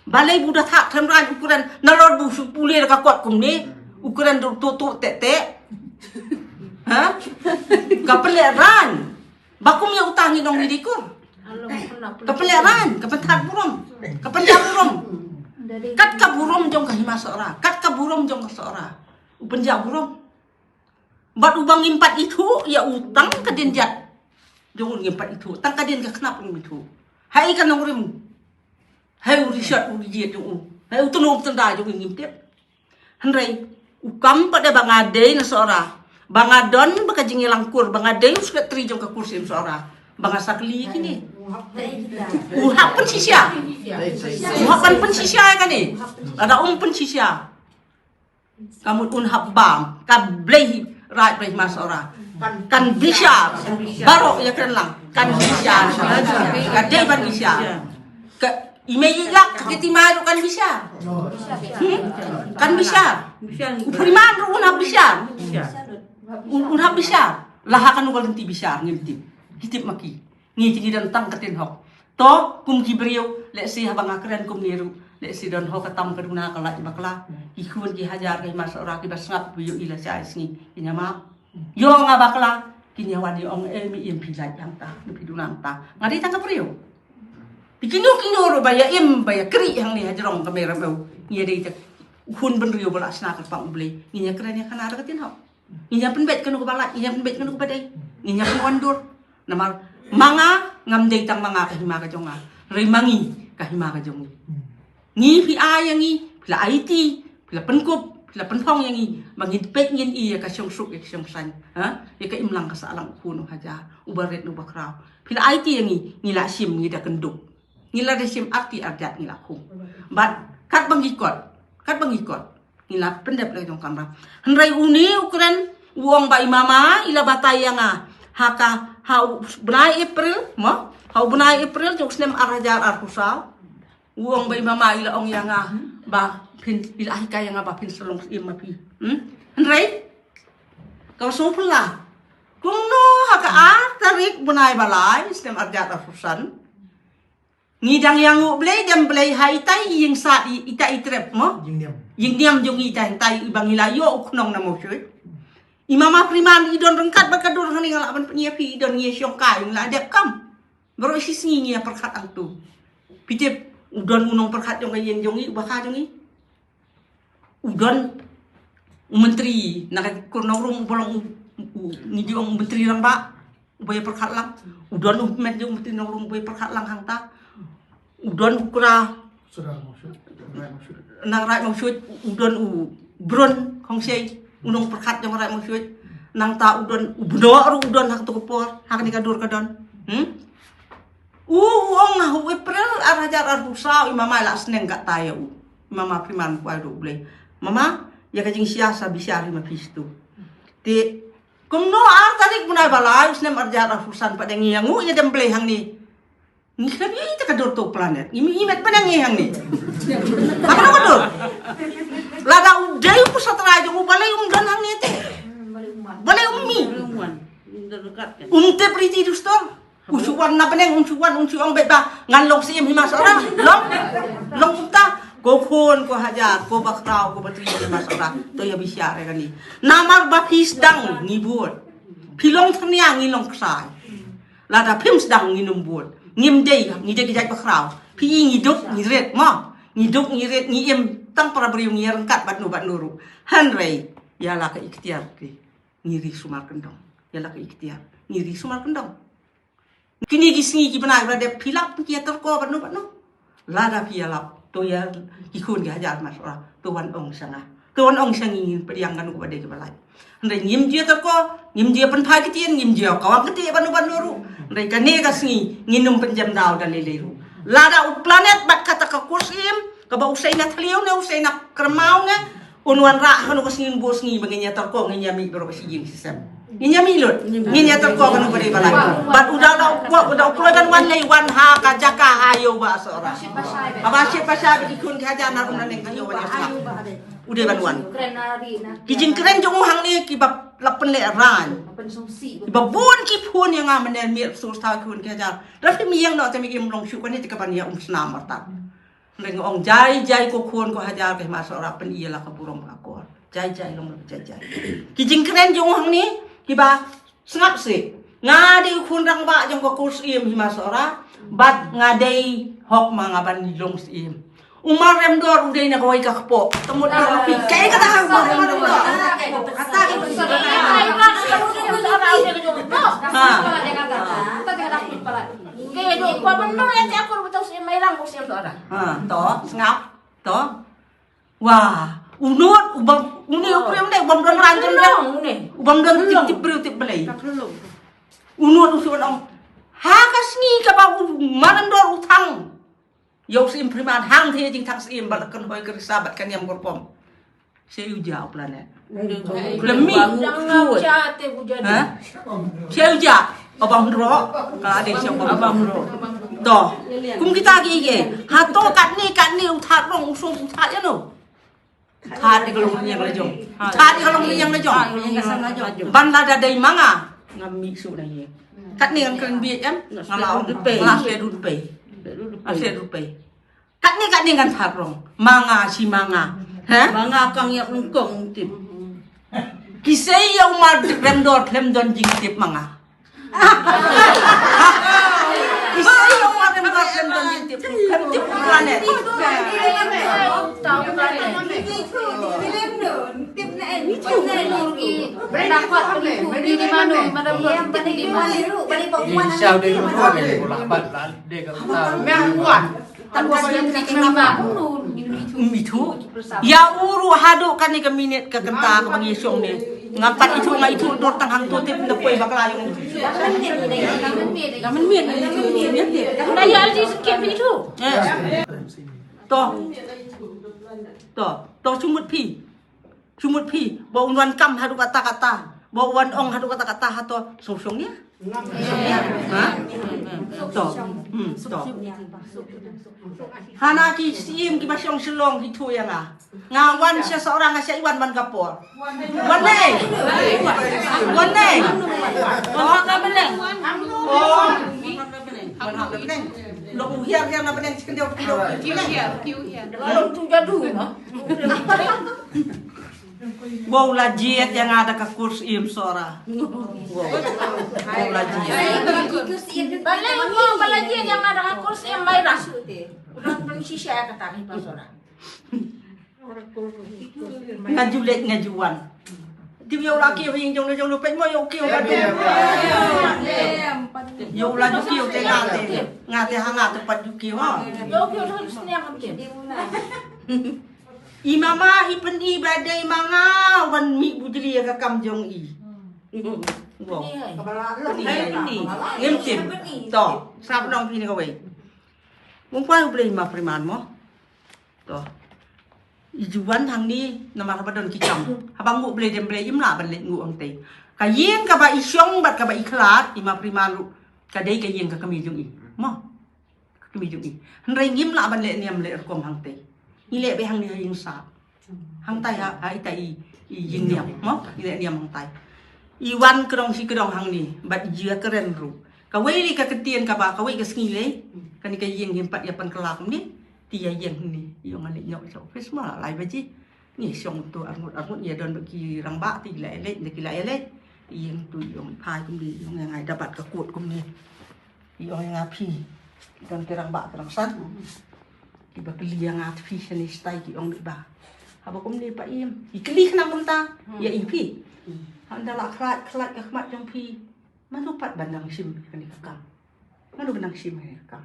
Balei bu da thad khlem rang u kren nalor bu shu pule da ka kot kumne. U kren du tu tu te te. Ha? Ka pynleh rang. Ba kum ïa uta ngi nong ngi dikur. Ka pynleh rang, ka pynthad burom. Ka pynjah burom. Kat ka burom jong ka Hima Sohra, kat ka burom jong ka Sohra. U pynjah burom. Bad uba ngim pat ithuh ïa u tang ka dien jat. Jong u ngim pat ithuh, tang ka dien ka khnap ngim ithuh. Hai ka nongrim. Hai u rishot u rijied jong u. Hai u tnum tnda jong u ngim tip. Hynrei u kam pat da ba nga dei na Sohra. Ba nga don ba ka jingïalangkur, ba nga dei u sekretari jong ka kur Syiem Sohra. Ba nga sakli kine. U hap pynshisha. U hap pynshisha ïa kane. Lada um pynshisha. Ka mut un hap bam, ka Blei Raid Blei Hima Sohra. Kan bishar, baroh ïa kren lang. Kan bishar. Ka dei ban bishar. Ka i mei i lak ka kiti mai ruh kan bishar. Hmm? Kan bishar. U Priman ruh un hap bishar. Un, un hap bishar. Lah ha kano ka lynti bishar ngim tip. Ki tip ma ki. Ngi te ngi don tang ka tin hok. To, kum ki briew, lehse haba nga kren kumne ruh, lehse don ho ka tam ka duna ka lait bakla. Ki khun ki hajar ka Hima Sohra kiba sngap ba ïohi la shai sngi. Ki ïa map. Ïoh nga bakla, kin ïa wan ïa ong, eh, mi im phi lait hangta, mi phi duna hangta. Nga dei tang ka briew. Te kino kino ruh ba ïa im, ba ïa kri hangne hajrong ka Mei Ramew. Ngi ïa dei tang u khun bynriew ba la shna kyrpang U Blei. Ngi ïa kren ïa khana da ka tin hok. Ngi ïa pynbeit kano kaba lait, ngi ïa pynbeit kano kaba dei. Ngi ïa pynwan dur. Namar ma nga ngam dei tang ma nga ka hima ka jong nga. Hynrei ma ngi ka hima ka jong ngi. Ngi phi ai ïa ngi, phi la aiti, phi la pynkup, phi la pynthong ïa ngi. Ba ngin peit ngin i ïa ka shongsuk ïa ka shongsaiñ. Ha? Ïa ka imlang ka sahlang u khun u hajar, uba rit uba khraw. Phi la aiti ïa ngi, ngi la shim ngi da kynduk. Ngi la da shim arti arjat ngi la khum. Bad katba ngi kot, katba ngi kot. Ngi la pyndep la jong kamra. Hynrei une u kren, u ong ba i mama i la batai ïa nga. Ha ka, ha u bnai April, mo? Ha u bnai April jong u snem ar hajar arphew saw. U ong ba i mama i la ong ïa nga ba phin, i la hikai ïa nga ba phin sa long syiem ma phi. Hmm? Hynrei ka sngewphylla. Kumno ha ka ar tarik bnai ba lai snem ar hajar arphew san. Ngi dang ïanguh Blei, dem Blei ha itai i ïing sat i, itai i trep mo. Ïing niam. Ïing niam jong ngi itai, itai i ba ngi la ïoh u khnong na Mawshut. I mama Priman i don ryngkat bad ka dur hangne nga lah ban pynïap ïa phi, i don ngi ïa shong kai, ngi la dep kam. Baroh shi sngi ngi ïa pyrkhat hangto. Phi tip, u don u nongpyrkhat jong ka ïing jong ngi, uba kha jong ngi. U don u myntri na ka kur nongrum uba long u, u, ngi ju ong u myntri rangbah uba ïa pyrkhat lang. U don u met jong u myntri nongrum uba ïa pyrkhat lang hangta. U don u kra Sudar Mawshut, Raid Mawshut. Na Raid Mawshut, u don u Brun Khongsei, u nongpyrkhat jong Raid Mawshut. Nangta u don u Bnoh ruh u don ha kato ka por, ha kane ka dur ka don. Hmm? U, u ong ha u April ar hajar arphew saw i mama i la sneng katta ïa u. I mama Priman kwai ruh U Blei. Mama, ïa ka jingshia sa bishar hi ma phi sha tu. Te kumno ar tarik mynta ba lai u snem arhajar arphew san pat ngi ïa ngu ïa dem Blei hangne. Ngi khlem ïa ita ka dur to planet. Ngi met pat ngi hangne. Apa ka dur? Lada u dei u satra jong u balei um don hangne te. Balei um mih. Um tip riti dustur. Un shu wan na bneng, un shu wan, un shu ong beit ba ngan long Syiem Hima Sohra. Long, long kumta. Ko khun, ko hajar, ko bakhraw, ko batri Hima Sohra. To ïa bishar ïa kane. Namar ba phi sdang ngi bud. Phi long thnia ngi long ksai. Lada phim sdang ngin ym bud. Ngim dei, ngi dei ki jait bakhraw. Phi i ngi duk ngi rit mo. Ngi duk ngi rit ngi im tang para briew ngi ïa ryngkat bad no bad no ruh. Hynrei ïa la ka iktiar ki. Ngi ri sumar kyndong. Ïa la ka iktiar. Ngi ri sumar kyndong. Kine ki sngi ki bnai ba la dep phi lap ki ïa tyrko bad no bad no. Lada phi ïa lap to ïa ki khun ki hajar Hima Sohra to wan ong sha nga. To wan ong sha ngi ngin pdiang kano kaba dei kaba lait. Hynrei ngim ju ïa tyrko, ngim ju ïa pynphai ktien, ngim ju ïa kawang kti bad no bad no ruh. Hynrei kane ka sngi ngin ym pynjem daw da lei lei ruh. Lada u planet bad kata ka kur syiem kaba u sei na thliew ne u sei na kyrmaw ne un wanrah ha kano ka sngi bun sngi ba ngin ïa tyrko ngin ïa mih baroh shi ïing shi sem. Ngin ïa mih lut. Ngin ïa tyrko kano ka dei ba lait. Bad u dei u dei u dei u kloi ban wan lei wan ha ka jaka ha ïew ba Sohra. Haba shit ba shai ba ki khun ki hajar na rum na neng ka ïew ba ïew sngap. U dei ban wan. Ki jingkren jong u hangne kiba la pynlehrain. Kiba bun ki phone ïa nga mynne miet sur thaw ki khun ki hajar. Lada phim ïeng noh te mi kim long shuh kane te ka ban ïa um snam martat. Hynrei nga ong jai jai ko khun ko hajar ka Hima Sohra pyn-i ïa la ka burom ka akor. Jai jai long jai jai. Ki jingkren jong u hangne kiba sngap sih. Nga dei u khun rangbah jong ka kur syiem Hima Sohra bad nga dei hok ma nga ban long syiem. U Mar Remdor u dei na kawei ka kpoh. Te mut dor phi kai kata ha u Mar Remdor. Ha. Ha, to, sngap, to. Wah, u Nud, u bym, une u briew ne, u bym don ran don ran. U bym don tip tip briew tip Blei. U Nud u shu ong. Ha ka sngi kaba u Mar Remdor u thang. Ïa u Syiem Phriman hangta ïa jingthang syiem bad la kynhoi ka risa bad ka niam ka rukom. Sha u ja u planet. Khlem mih. Ha? Sha u ja. Abang hynroh. Ka dei sha abang hynroh. To. Kum kita ki ïa. Hato katne katne u Thadrong u song u thad ïa no. Thad ïa ka long ïa ka la jong. Thad ïa ka long ïa ka la jong. Ban lada dei ma nga. Ngam mih shuh na ïa. Katne ngan kren bieit em. Nga la ong. Nga la shlei dut pei. Nga la shlei dut pei. Katne katne ngan Thadrong. Ma nga shi ma nga. Ha? Ma nga kang ïap nyngkong tip. Ki sei ïa u Mar Remdor khlem don jingtip ma nga. Ki sei ïa u Mar Remdor khlem don jingtip. Khlem tip u planet. Ïa u ruh haduh kane ka minit ka kynta kaba ngi shong ne. Nga pat ithuh nga ithuh dur tang hangto tip na poi bakla ïa u. Eh. To. To. To sumut phi. Sumut phi, ba un wan kam haduh katta katta, ba un wan ong haduh katta katta hato song song ïa. Ha? To. Hmm, to. Hana ki syiem kiba shong Shillong ki thuh ïa nga. Nga wan sha Sohra nga shait wan ban ka por. Wan ne. Wan ne. Wan ha ka bneng. Oh. Wan ha ka bneng. Lo u hiar hiar na bneng chicken dia. Kiu hiar, kiu hiar. Lo tu jadu no. Wow, la jied ïa nga da ka kur syiem Sohra. Wow. Wow, la jied. Balei wow, ba la jied ïa nga da ka kur syiem Mairang. Udah pun shisha ïa kata ni pa Sohra. Nga ju leit nga ju wan. Dei ïa u la kiew hi jong jong peit mo ïa u kiew. Ïa u la ju kiew te nga te. Nga te ha nga te pat ju kiew ha. Ïa u kiew tu sniang kam kiew. I mama i pyn-i ba dei ma nga wan mih bujli ïa ka kam jong i. Wow. Pyn-i. Ngim tip. To, sap nong phi ni kawei. Mung pa u Blei ma Phriman mo. To. I ju wan hangne namar haba don ki kam. Haba nguh blei dem blei im lah ban leit nguh hangtei. Ka ïing kaba i shong bad kaba i khlad i Maprimman ruh ka dei ka ïing ka kmie jong i. Mo. Ka kmie jong i. Hynrei ngim lah ban leh niam leh rukom hangtei. Ngi leh beit hangne ha ïing sap. Hangtai ha, ha ita i, i ïing niam. Mo. Ngi leh niam hangtai. I wan kdong shi kdong hangne bad i ju ïakren ruh. Kawei lei ka ktien kaba kawei ka sngi lei. Kane ka ïing ngim pat ïa pynkylla kumne. Te ïa ïeng hangne. I ong nga leit ñiah sha office ma lai baje. Ngi shong to arngut arngut ngi don ki rangbah te ki la ïaleit, ki la ïaleit. I ïeng to i ong i phai kumne, i ong ïa nga da bat ka kot kumne. I ong ïa nga phi. Don ki rangbah ki rangsan. Kiba kylli ïa nga phi shane shatai ki ong dei ba. Haba kumne pa im. I kylli khnang kumta. Ïa i phi. Haba da la khlad khlad ka khmat jong phi. Mano pat ban nang shim kane ka kam. Mano ban nang shim kane ka kam.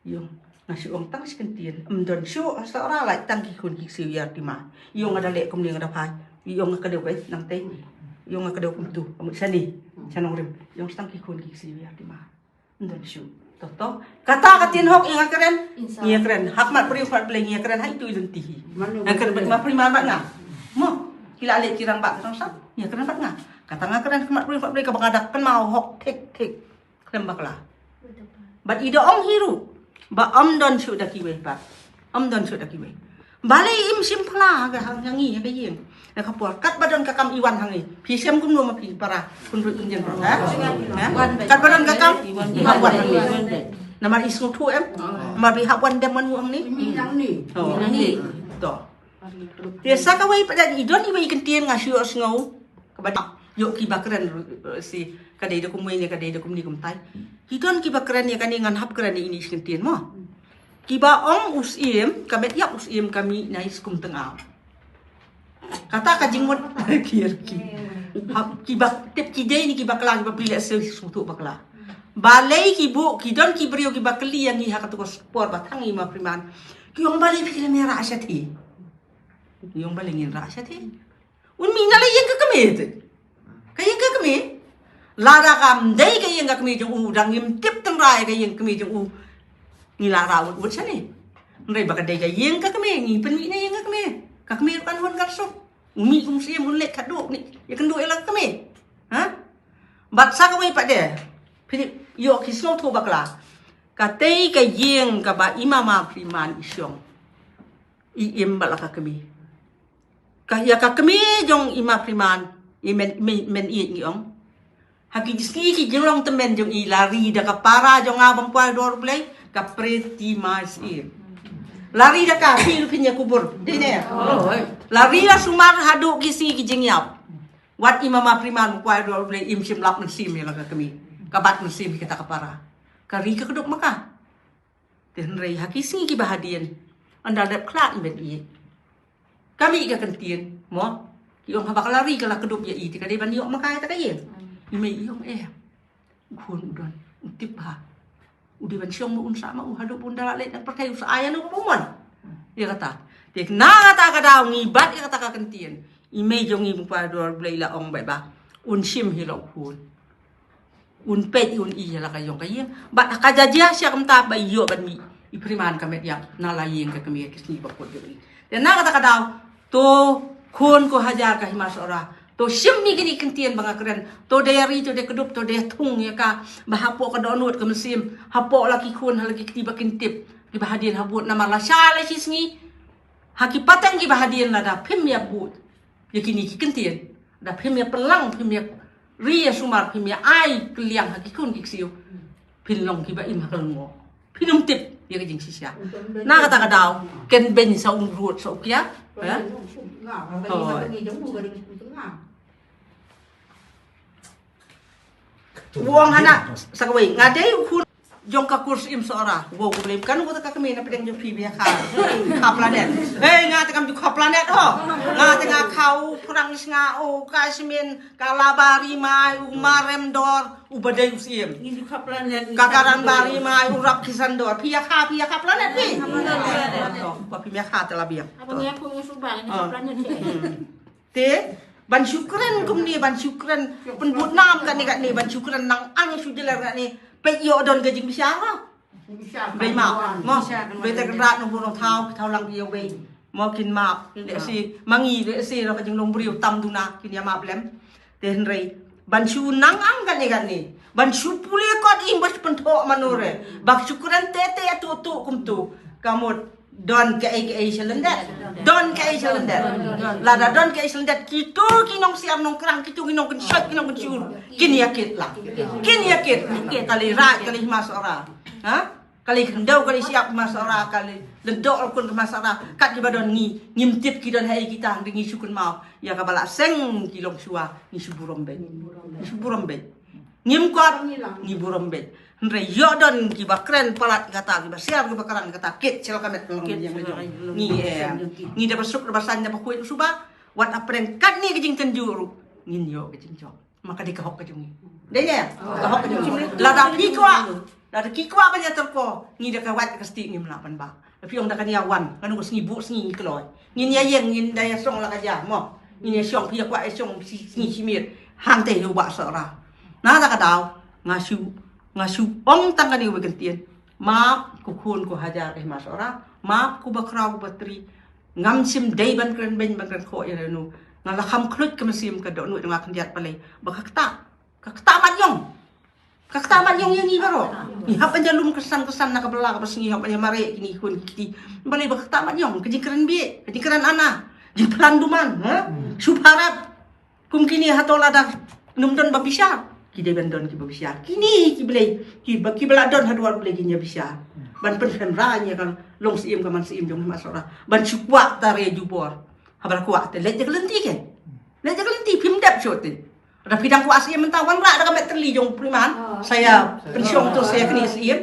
Ïong, nga shu ong tang shi kyntien, ym don shuh, ha Sohra lait tang ki khun ki ksiew ïar tima. Ïong nga da leh kumne nga da phai. Ïong nga kdew kai nangtei. Ïong nga kdew kumtu, ka mut shane, sha nongrim. Ïong tang ki khun ki ksiew ïar tima. Ym don shuh. To to. Kata ka ktien hok ïa nga kren. Ïa kren. Ha khmat briew khmat Blei ïa kren ha itu i lynti hi. Nga kren bad Maprimman bad nga. Mo, ki la leh ki rangbah ki rangsap. Ïa kren bad nga. Kata nga kren ha khmat briew khmat Blei kaba nga da kynmaw hok thik thik. Khlem bakla. Bad i da ong hi ruh ba ym don shuh da kiwei pat. Ym don shuh da kiwei. Balei im shim phla ha ka hang ngi ha ka ïing. Ha ka por katba don ka kam i wan ha ngi. Phi shem kumno ma phi para. Kun ruh ynjen ruh ha. Ha? Katba don ka kam i hap wan ha ngi. Namar i sngewthuh em. Namar phi hap wan dem wan u hangne. Oh. To. Te sa kawei pat da i don iwei i kyntien nga shu ïohsngew. Kaba da ïoh kiba kren ruh, eh, si ka dei da kumwei ne ka dei da kumne kumtai. Ki don kiba kren ïa kane ngan hap kren ïa ine shi kyntien mo. Kiba ong u Syiem, ka met ïap u Syiem ka mih na i skum tngaw. Kata ka jingmut kier ki. Hap kiba tip ki dei ne kiba kla kiba phi leh sngewthuh bakla. Balei ki buh ki don ki briew kiba kylli ïa ngi ha katu ka por ba tang i Maprimman. Ki ong balei phi khlem ïa rah shathie. Ki ong balei ngin rah shathie. Un mih na la ïing ka kmie te. Ka ïing ka kmie. Lada kam dei ka ïing ka kmie jong u dang ngim tip tynrai ka ïing ka kmie jong u. Ngi la rah wut wut shane. Hynrei ba ka dei ka ïing ka kmie ngi pynmih na ïing ka kmie. Ka kmie ruh kan hun kan suk. U mih kum Syiem un leit khadduh ne. Ïa kynduh ïa la ka kmie. Ha? Bad sa kawei pat de. Philip ïoh ki sngewthuh bakla. Katei ka ïing kaba i Mama Priman i shong. I im bad la ka kmie. Ka ïa ka kmie jong i Maprimman, i men, men, men i ngi ong. Ha ki sngi ki jinglong tymmen jong i la ri da ka para jong nga bam kwai dor Blei, ka Pretty Mars i. La ri da ka phi lu phin ïa kubur. Dei ne. La ri la sumar haduh ki sngi ki jingïap. Wat i Mama Priman bam kwai dor Blei im shim lap mynsiem ïa la ka kmie. Ka bat mynsiem kita ka para. Ka ri ka kdup ma ka. Te hynrei ha ki sngi kiba hadien. Ynda dep khlad i met i. Ka mih ka kyntien mo. Ki ong haba ka la ri ka la kdup ïa i te ka dei ban ïoh ma ka ïa ta ka ïing. I mei i ong eh. U khun u don u tip ha. U dei ban shong ma un sa ma u haduh bun da la leit na pyrthei u sa ai ano ba mon. Ïa kata. Te na kata ka daw ngi bat ïa kata ka kyntien. I mei jong ngi bam kwai dor Blei la ong bad ba un shim hi la u khun. Un peit un i la ka ïong ka ïing. Bad ka jaja sia kumta ba ïoh ban mih. I Priman ka met ïap na la ïing ka kmie ki sngi ba kut jong i. Te na kata ka daw to khun ko hajar ka hima Sohra. To shim ni kini kyntien ba nga kren. To dei ri to dei kdup to dei thung ïa ka ba hapoh ka dohnud ka mynsiem. Hapoh la ki khun ha la ki kti ba kin tip. Kiba hadien habud namar la sha la shi sngi. Ha ki pateng kiba hadien lada phim ïa bud. Ïa kini ki kyntien. Da phim ïa pynlang, phim ïa ri ïa sumar, phim ïa ai kylliang ha ki khun ki ksiew. Phin long kiba im ha ka lyngngoh. Phin ym tip ïa ka jingshisha. Na kata ka daw ken beiñ sa um ruot sa u kiar. Ha? Hoi. Wong hana sa kawei nga dei u khun jong ka kur Syiem Sohra. Wow, ko blem kan ko ta ka kmie na pdeng jong phi bia kha. Kha planet. Hei, nga ta kam ju kha planet ho. Nga ta nga kha u Franz nga u Kasmin ka la bari mai u Marem Dor u badei u Syiem. Ngi ju kha planet. Ka karan bari mai u rap kisan dor. Phi ïa kha, phi ïa kha planet phi. Ba phi ïa kha ta la biang. Abang ïa ko ngi suba ngi kha planet. Te ban shu kren kumne ban shu kren pynbud nam kane kane ban shu kren nang ang shu jeler kane. Peit ïoh don ka jingbishar. Bei ma mo. Bei te kynrad nong bun nong thaw thaw lang ïoh bei. Mo kin map. Kin map. Lehse ma ngi, lehse la ka jinglong briew tam duna kin ïa map lem. Te hynrei ban shu nang ang katne katne, ban shu pule kot im ba shu pynthoh mano re, ba shu kren te te tu tu kum tu. Ka mut don kaei kaei sha lyndet. Don kaei sha lyndet. Lada don kaei sha lyndet, kito ki nongsiar nongkrang, kito ki nongkynshoit, ki nongkynsur, kin ïa kit la. Kin ïa kit. Ka lei raid, ka lei hima Sohra. Ha? Ka lei khyndew, ka lei shyiap hima Sohra, ka lei lyngdoh lyngkut hima Sohra. Kat kiba don ngi, ngim tip ki don haei kita, hynrei ngi shu kynmaw ïa kaba la seng ki longshuwa, ngi shu burom beit. Ngi shu burom beit. Ngim kot, ngi burom beit. Hynrei ïoh don kiba kren palat kata, kiba siar, kiba kren kata, kit sha la ka met ka long. Kit ïa sha la ka long. Ngi, eh, ngi da ba suk, da ba saiñ, da ba khuid suba, wat hapdeng katne ka jingtynjuh ruh ngin ïoh ka jingjop. Ma ka dei ka hok ka jong ngi. Dei ne? Ka hok ka jong ngi. Lada phi kwah, lada ki kwah ban ïatrei ko, ngi da ka wait ka stieh ngim lah ban bah. Phi ong da kane ïa wan, kano ka sngi buh sngi ngi kloi. Ngin ïa ïeng, ngin da ïa shong la ka jia mo. Ngin ïa shong, phi ïa kwah ïa shong shi sngi shi miet. Hangta ïa u Bah Sohra. Na kata ka daw nga shu, nga shu ong tang kane kawei ka ktien. Map ko khun ko hajar ka hima Sohra. Map ko bakhraw ko batri. Ngam shym dei ban kren beiñ ban kren khoh ïa lano. Nga la kham khluit ka mynsiem, ka dohnud jong nga khyndiat balei. Ba ka ktah. Ka ktah mat ïong. Ka ktah mat ïong ïa ngi baroh. Ngi hap ban ïa lum kyrsan kyrsan na ka bylla ka basngi, hap ban ïa mareh kine ki khun ki kti. Balei ba ka ktah mat ïong, ka jingkren bieit, ka jingkren ana, jingphlan duman, ha? Shu pharap. Kum kine hato lada ym don ba bishar. Ki dei ban don kiba bishar. Kine ki Blei, kiba, kiba la don ha dwar Blei kin ïa bishar. Ban pynkhlem ra ïa ka long syiem ka man syiem jong hima Sohra. Ban shu kwah tare jubor. Haba la kwah te leit da ka lynti ke. Leit da ka lynti, phim dep shuh te. Lada phi dang kwah syiem mynta, wanrah da ka met tylli jong u Pyrman. Sa ïa pynshong to, sa ïa knieh syiem.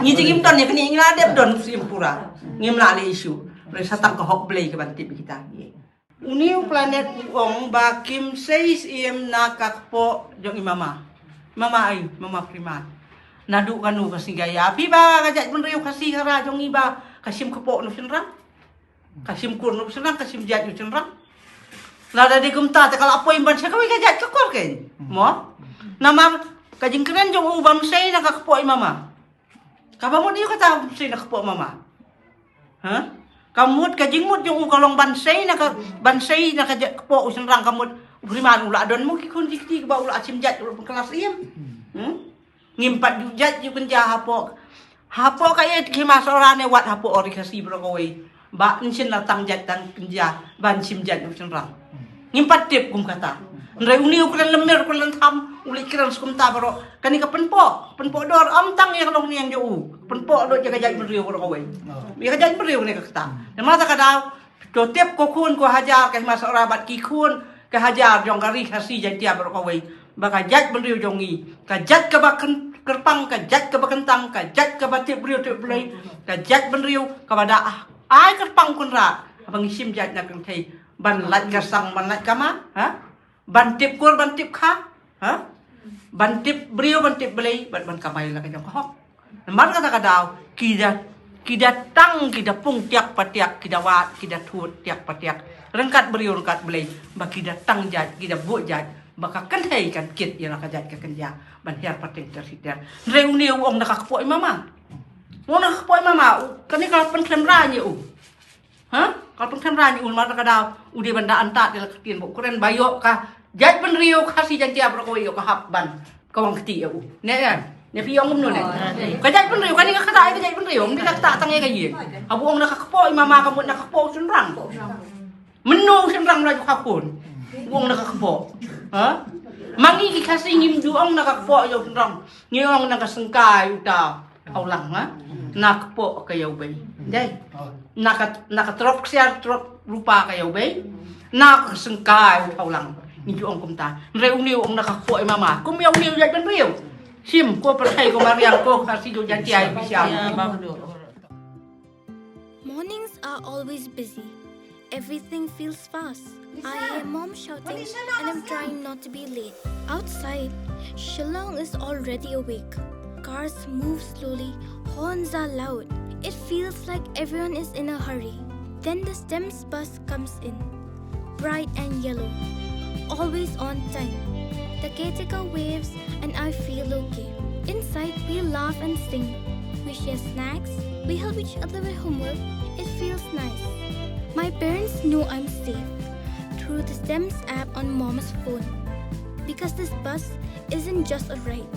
Ngi jingim don ïa knieh, ngi la dep don syiem pura. Ngim lah leh issue. Leh sa tang ka hok Blei ka ban tip ïa kita. Une u Planet u ong ba kim sei syiem na ka kpoh jong i mama. Mama ai, mama Pyrman. Naduh kano ka sngi ka ïa phi ba ka jaitbynriew Khasi Khara jong ngi ba ka shim kpoh na u shynrang. Ka shim kur na u shynrang, ka shim jait na u shynrang. Lada dei kumta te ka la poi ban sha kawei ka jait ka kur kein. Mo? Namar ka jingkren jong u bam sei na ka kpoh i mama. Kaba mut ïa kata bam sei na ka kpoh mama. Ha? Ka mut ka jingmut jong u ka long ban sei na ka, ban sei na ka jait kpoh u shynrang, ka mut u Pyrman u la don mo ki khun ki kti ba u la shim jait, u la pynkylla syiem. Hmm? Ngim pat ju jait ju kynja hapoh. Hapoh ka ïeit ka hima Sohra ne wat hapoh ri Khasi baroh kawei. Ba yn shin la tang jait tang kynja ban shim jait u shynrang. Ngim pat tip kum kata. Hynrei une u kren lem mer, u kren lem tham, u leit kren sha kumta baroh. Kane ka pynpoh, pynpoh dor ym tang ïa ka longniang jong u. Pynpoh dor ïa ka jaitbynriew baroh kawei. Ïa ka jaitbynriew ne ka kata. Namar kata ka daw, to tip ko khun ko hajar ka hima Sohra bad ki khun ka hajar jong ka ri Khasi Jaiñtia baroh kawei. Ba ka jaitbynriew jong ngi, ka jait kaba kyn-, kyrpang, ka jait kaba kyntang, ka jait kaba tip briew tip Blei, ka jaitbynriew kaba da ai kyrpang kynrad. Haba ngi shim jait na kynthei ban lait ka sang, ban lait ka ma, ha? Ban tip kur, ban tip kha, ha? Ban tip briew, ban tip Blei, ban, ban kamai la ka jong ka hok. Namar kata ka daw, ki da, ki da tang, ki da pung tiak patiak, ki da wad, ki da thut tiak patiak. Ryngkat briew, ryngkat Blei, ba ki da tang jait, ki da buh jait, ba ka kynthei kan kit ïa la ka jait ka kynja, ban hiar pateng ter siter. Hynrei une u ong na ka kpoh i mama. U ong na ka kpoh i mama, u, kane ka la pynkhlem ra ïa u. Ha? Ka la pynkhlem ra ïa u, namar kata ka daw, u dei ban da antad ïa la ka ktien ba u kren ba ïoh ka jaitbynriew Khasi Jaiñtia baroh kawei ïoh ka hap ban kawang kti ïa u. Ne, ne. Ne phi ong kumno ne? Ka jaitbynriew, kane ka ktah ïa ka jaitbynriew, ym dei ka ktah tang ïa ka ïing. Haba u ong na ka kpoh i mama ka mut na ka kpoh u shynrang. Mynno u shynrang la ju kha khun. U ong na ka kpoh. Ha? Ma ngi ki Khasi ngim ju ong na ka kpoh ïa u shynrang. Ngi ong na ka syngkai uta. Hawlang, ha? Na kpoh ka ïa u bei. Dei. Na ka, na ka trok ksiar trok rupa ka ïa u bei. Na ka syngkai u hawlang. Ngi ju ong kumta. Hynrei une u ong na ka kpoh i mama. Kum ïa une u jaitbynriew. Shim ko pyrthei ko mariang ko Khasi Jaiñtia i bishar. Mornings are always busy. Everything feels fast. I hear mom shouting and I'm trying not to be late. Outside, Shillong is already awake. Cars move slowly, horns are loud. It feels like everyone is in a hurry. Then the STEMS bus comes in. Bright and yellow. Always on time. The caretaker waves and I feel okay. Inside, we laugh and sing. We share snacks. We help each other with homework. It feels nice. My parents know I'm safe through the STEMS app on Mom's phone, because this bus isn't just a ride.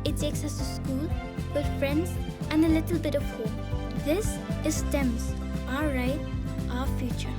It takes us to school, with friends, and a little bit of home. This is STEMS, our ride, our future.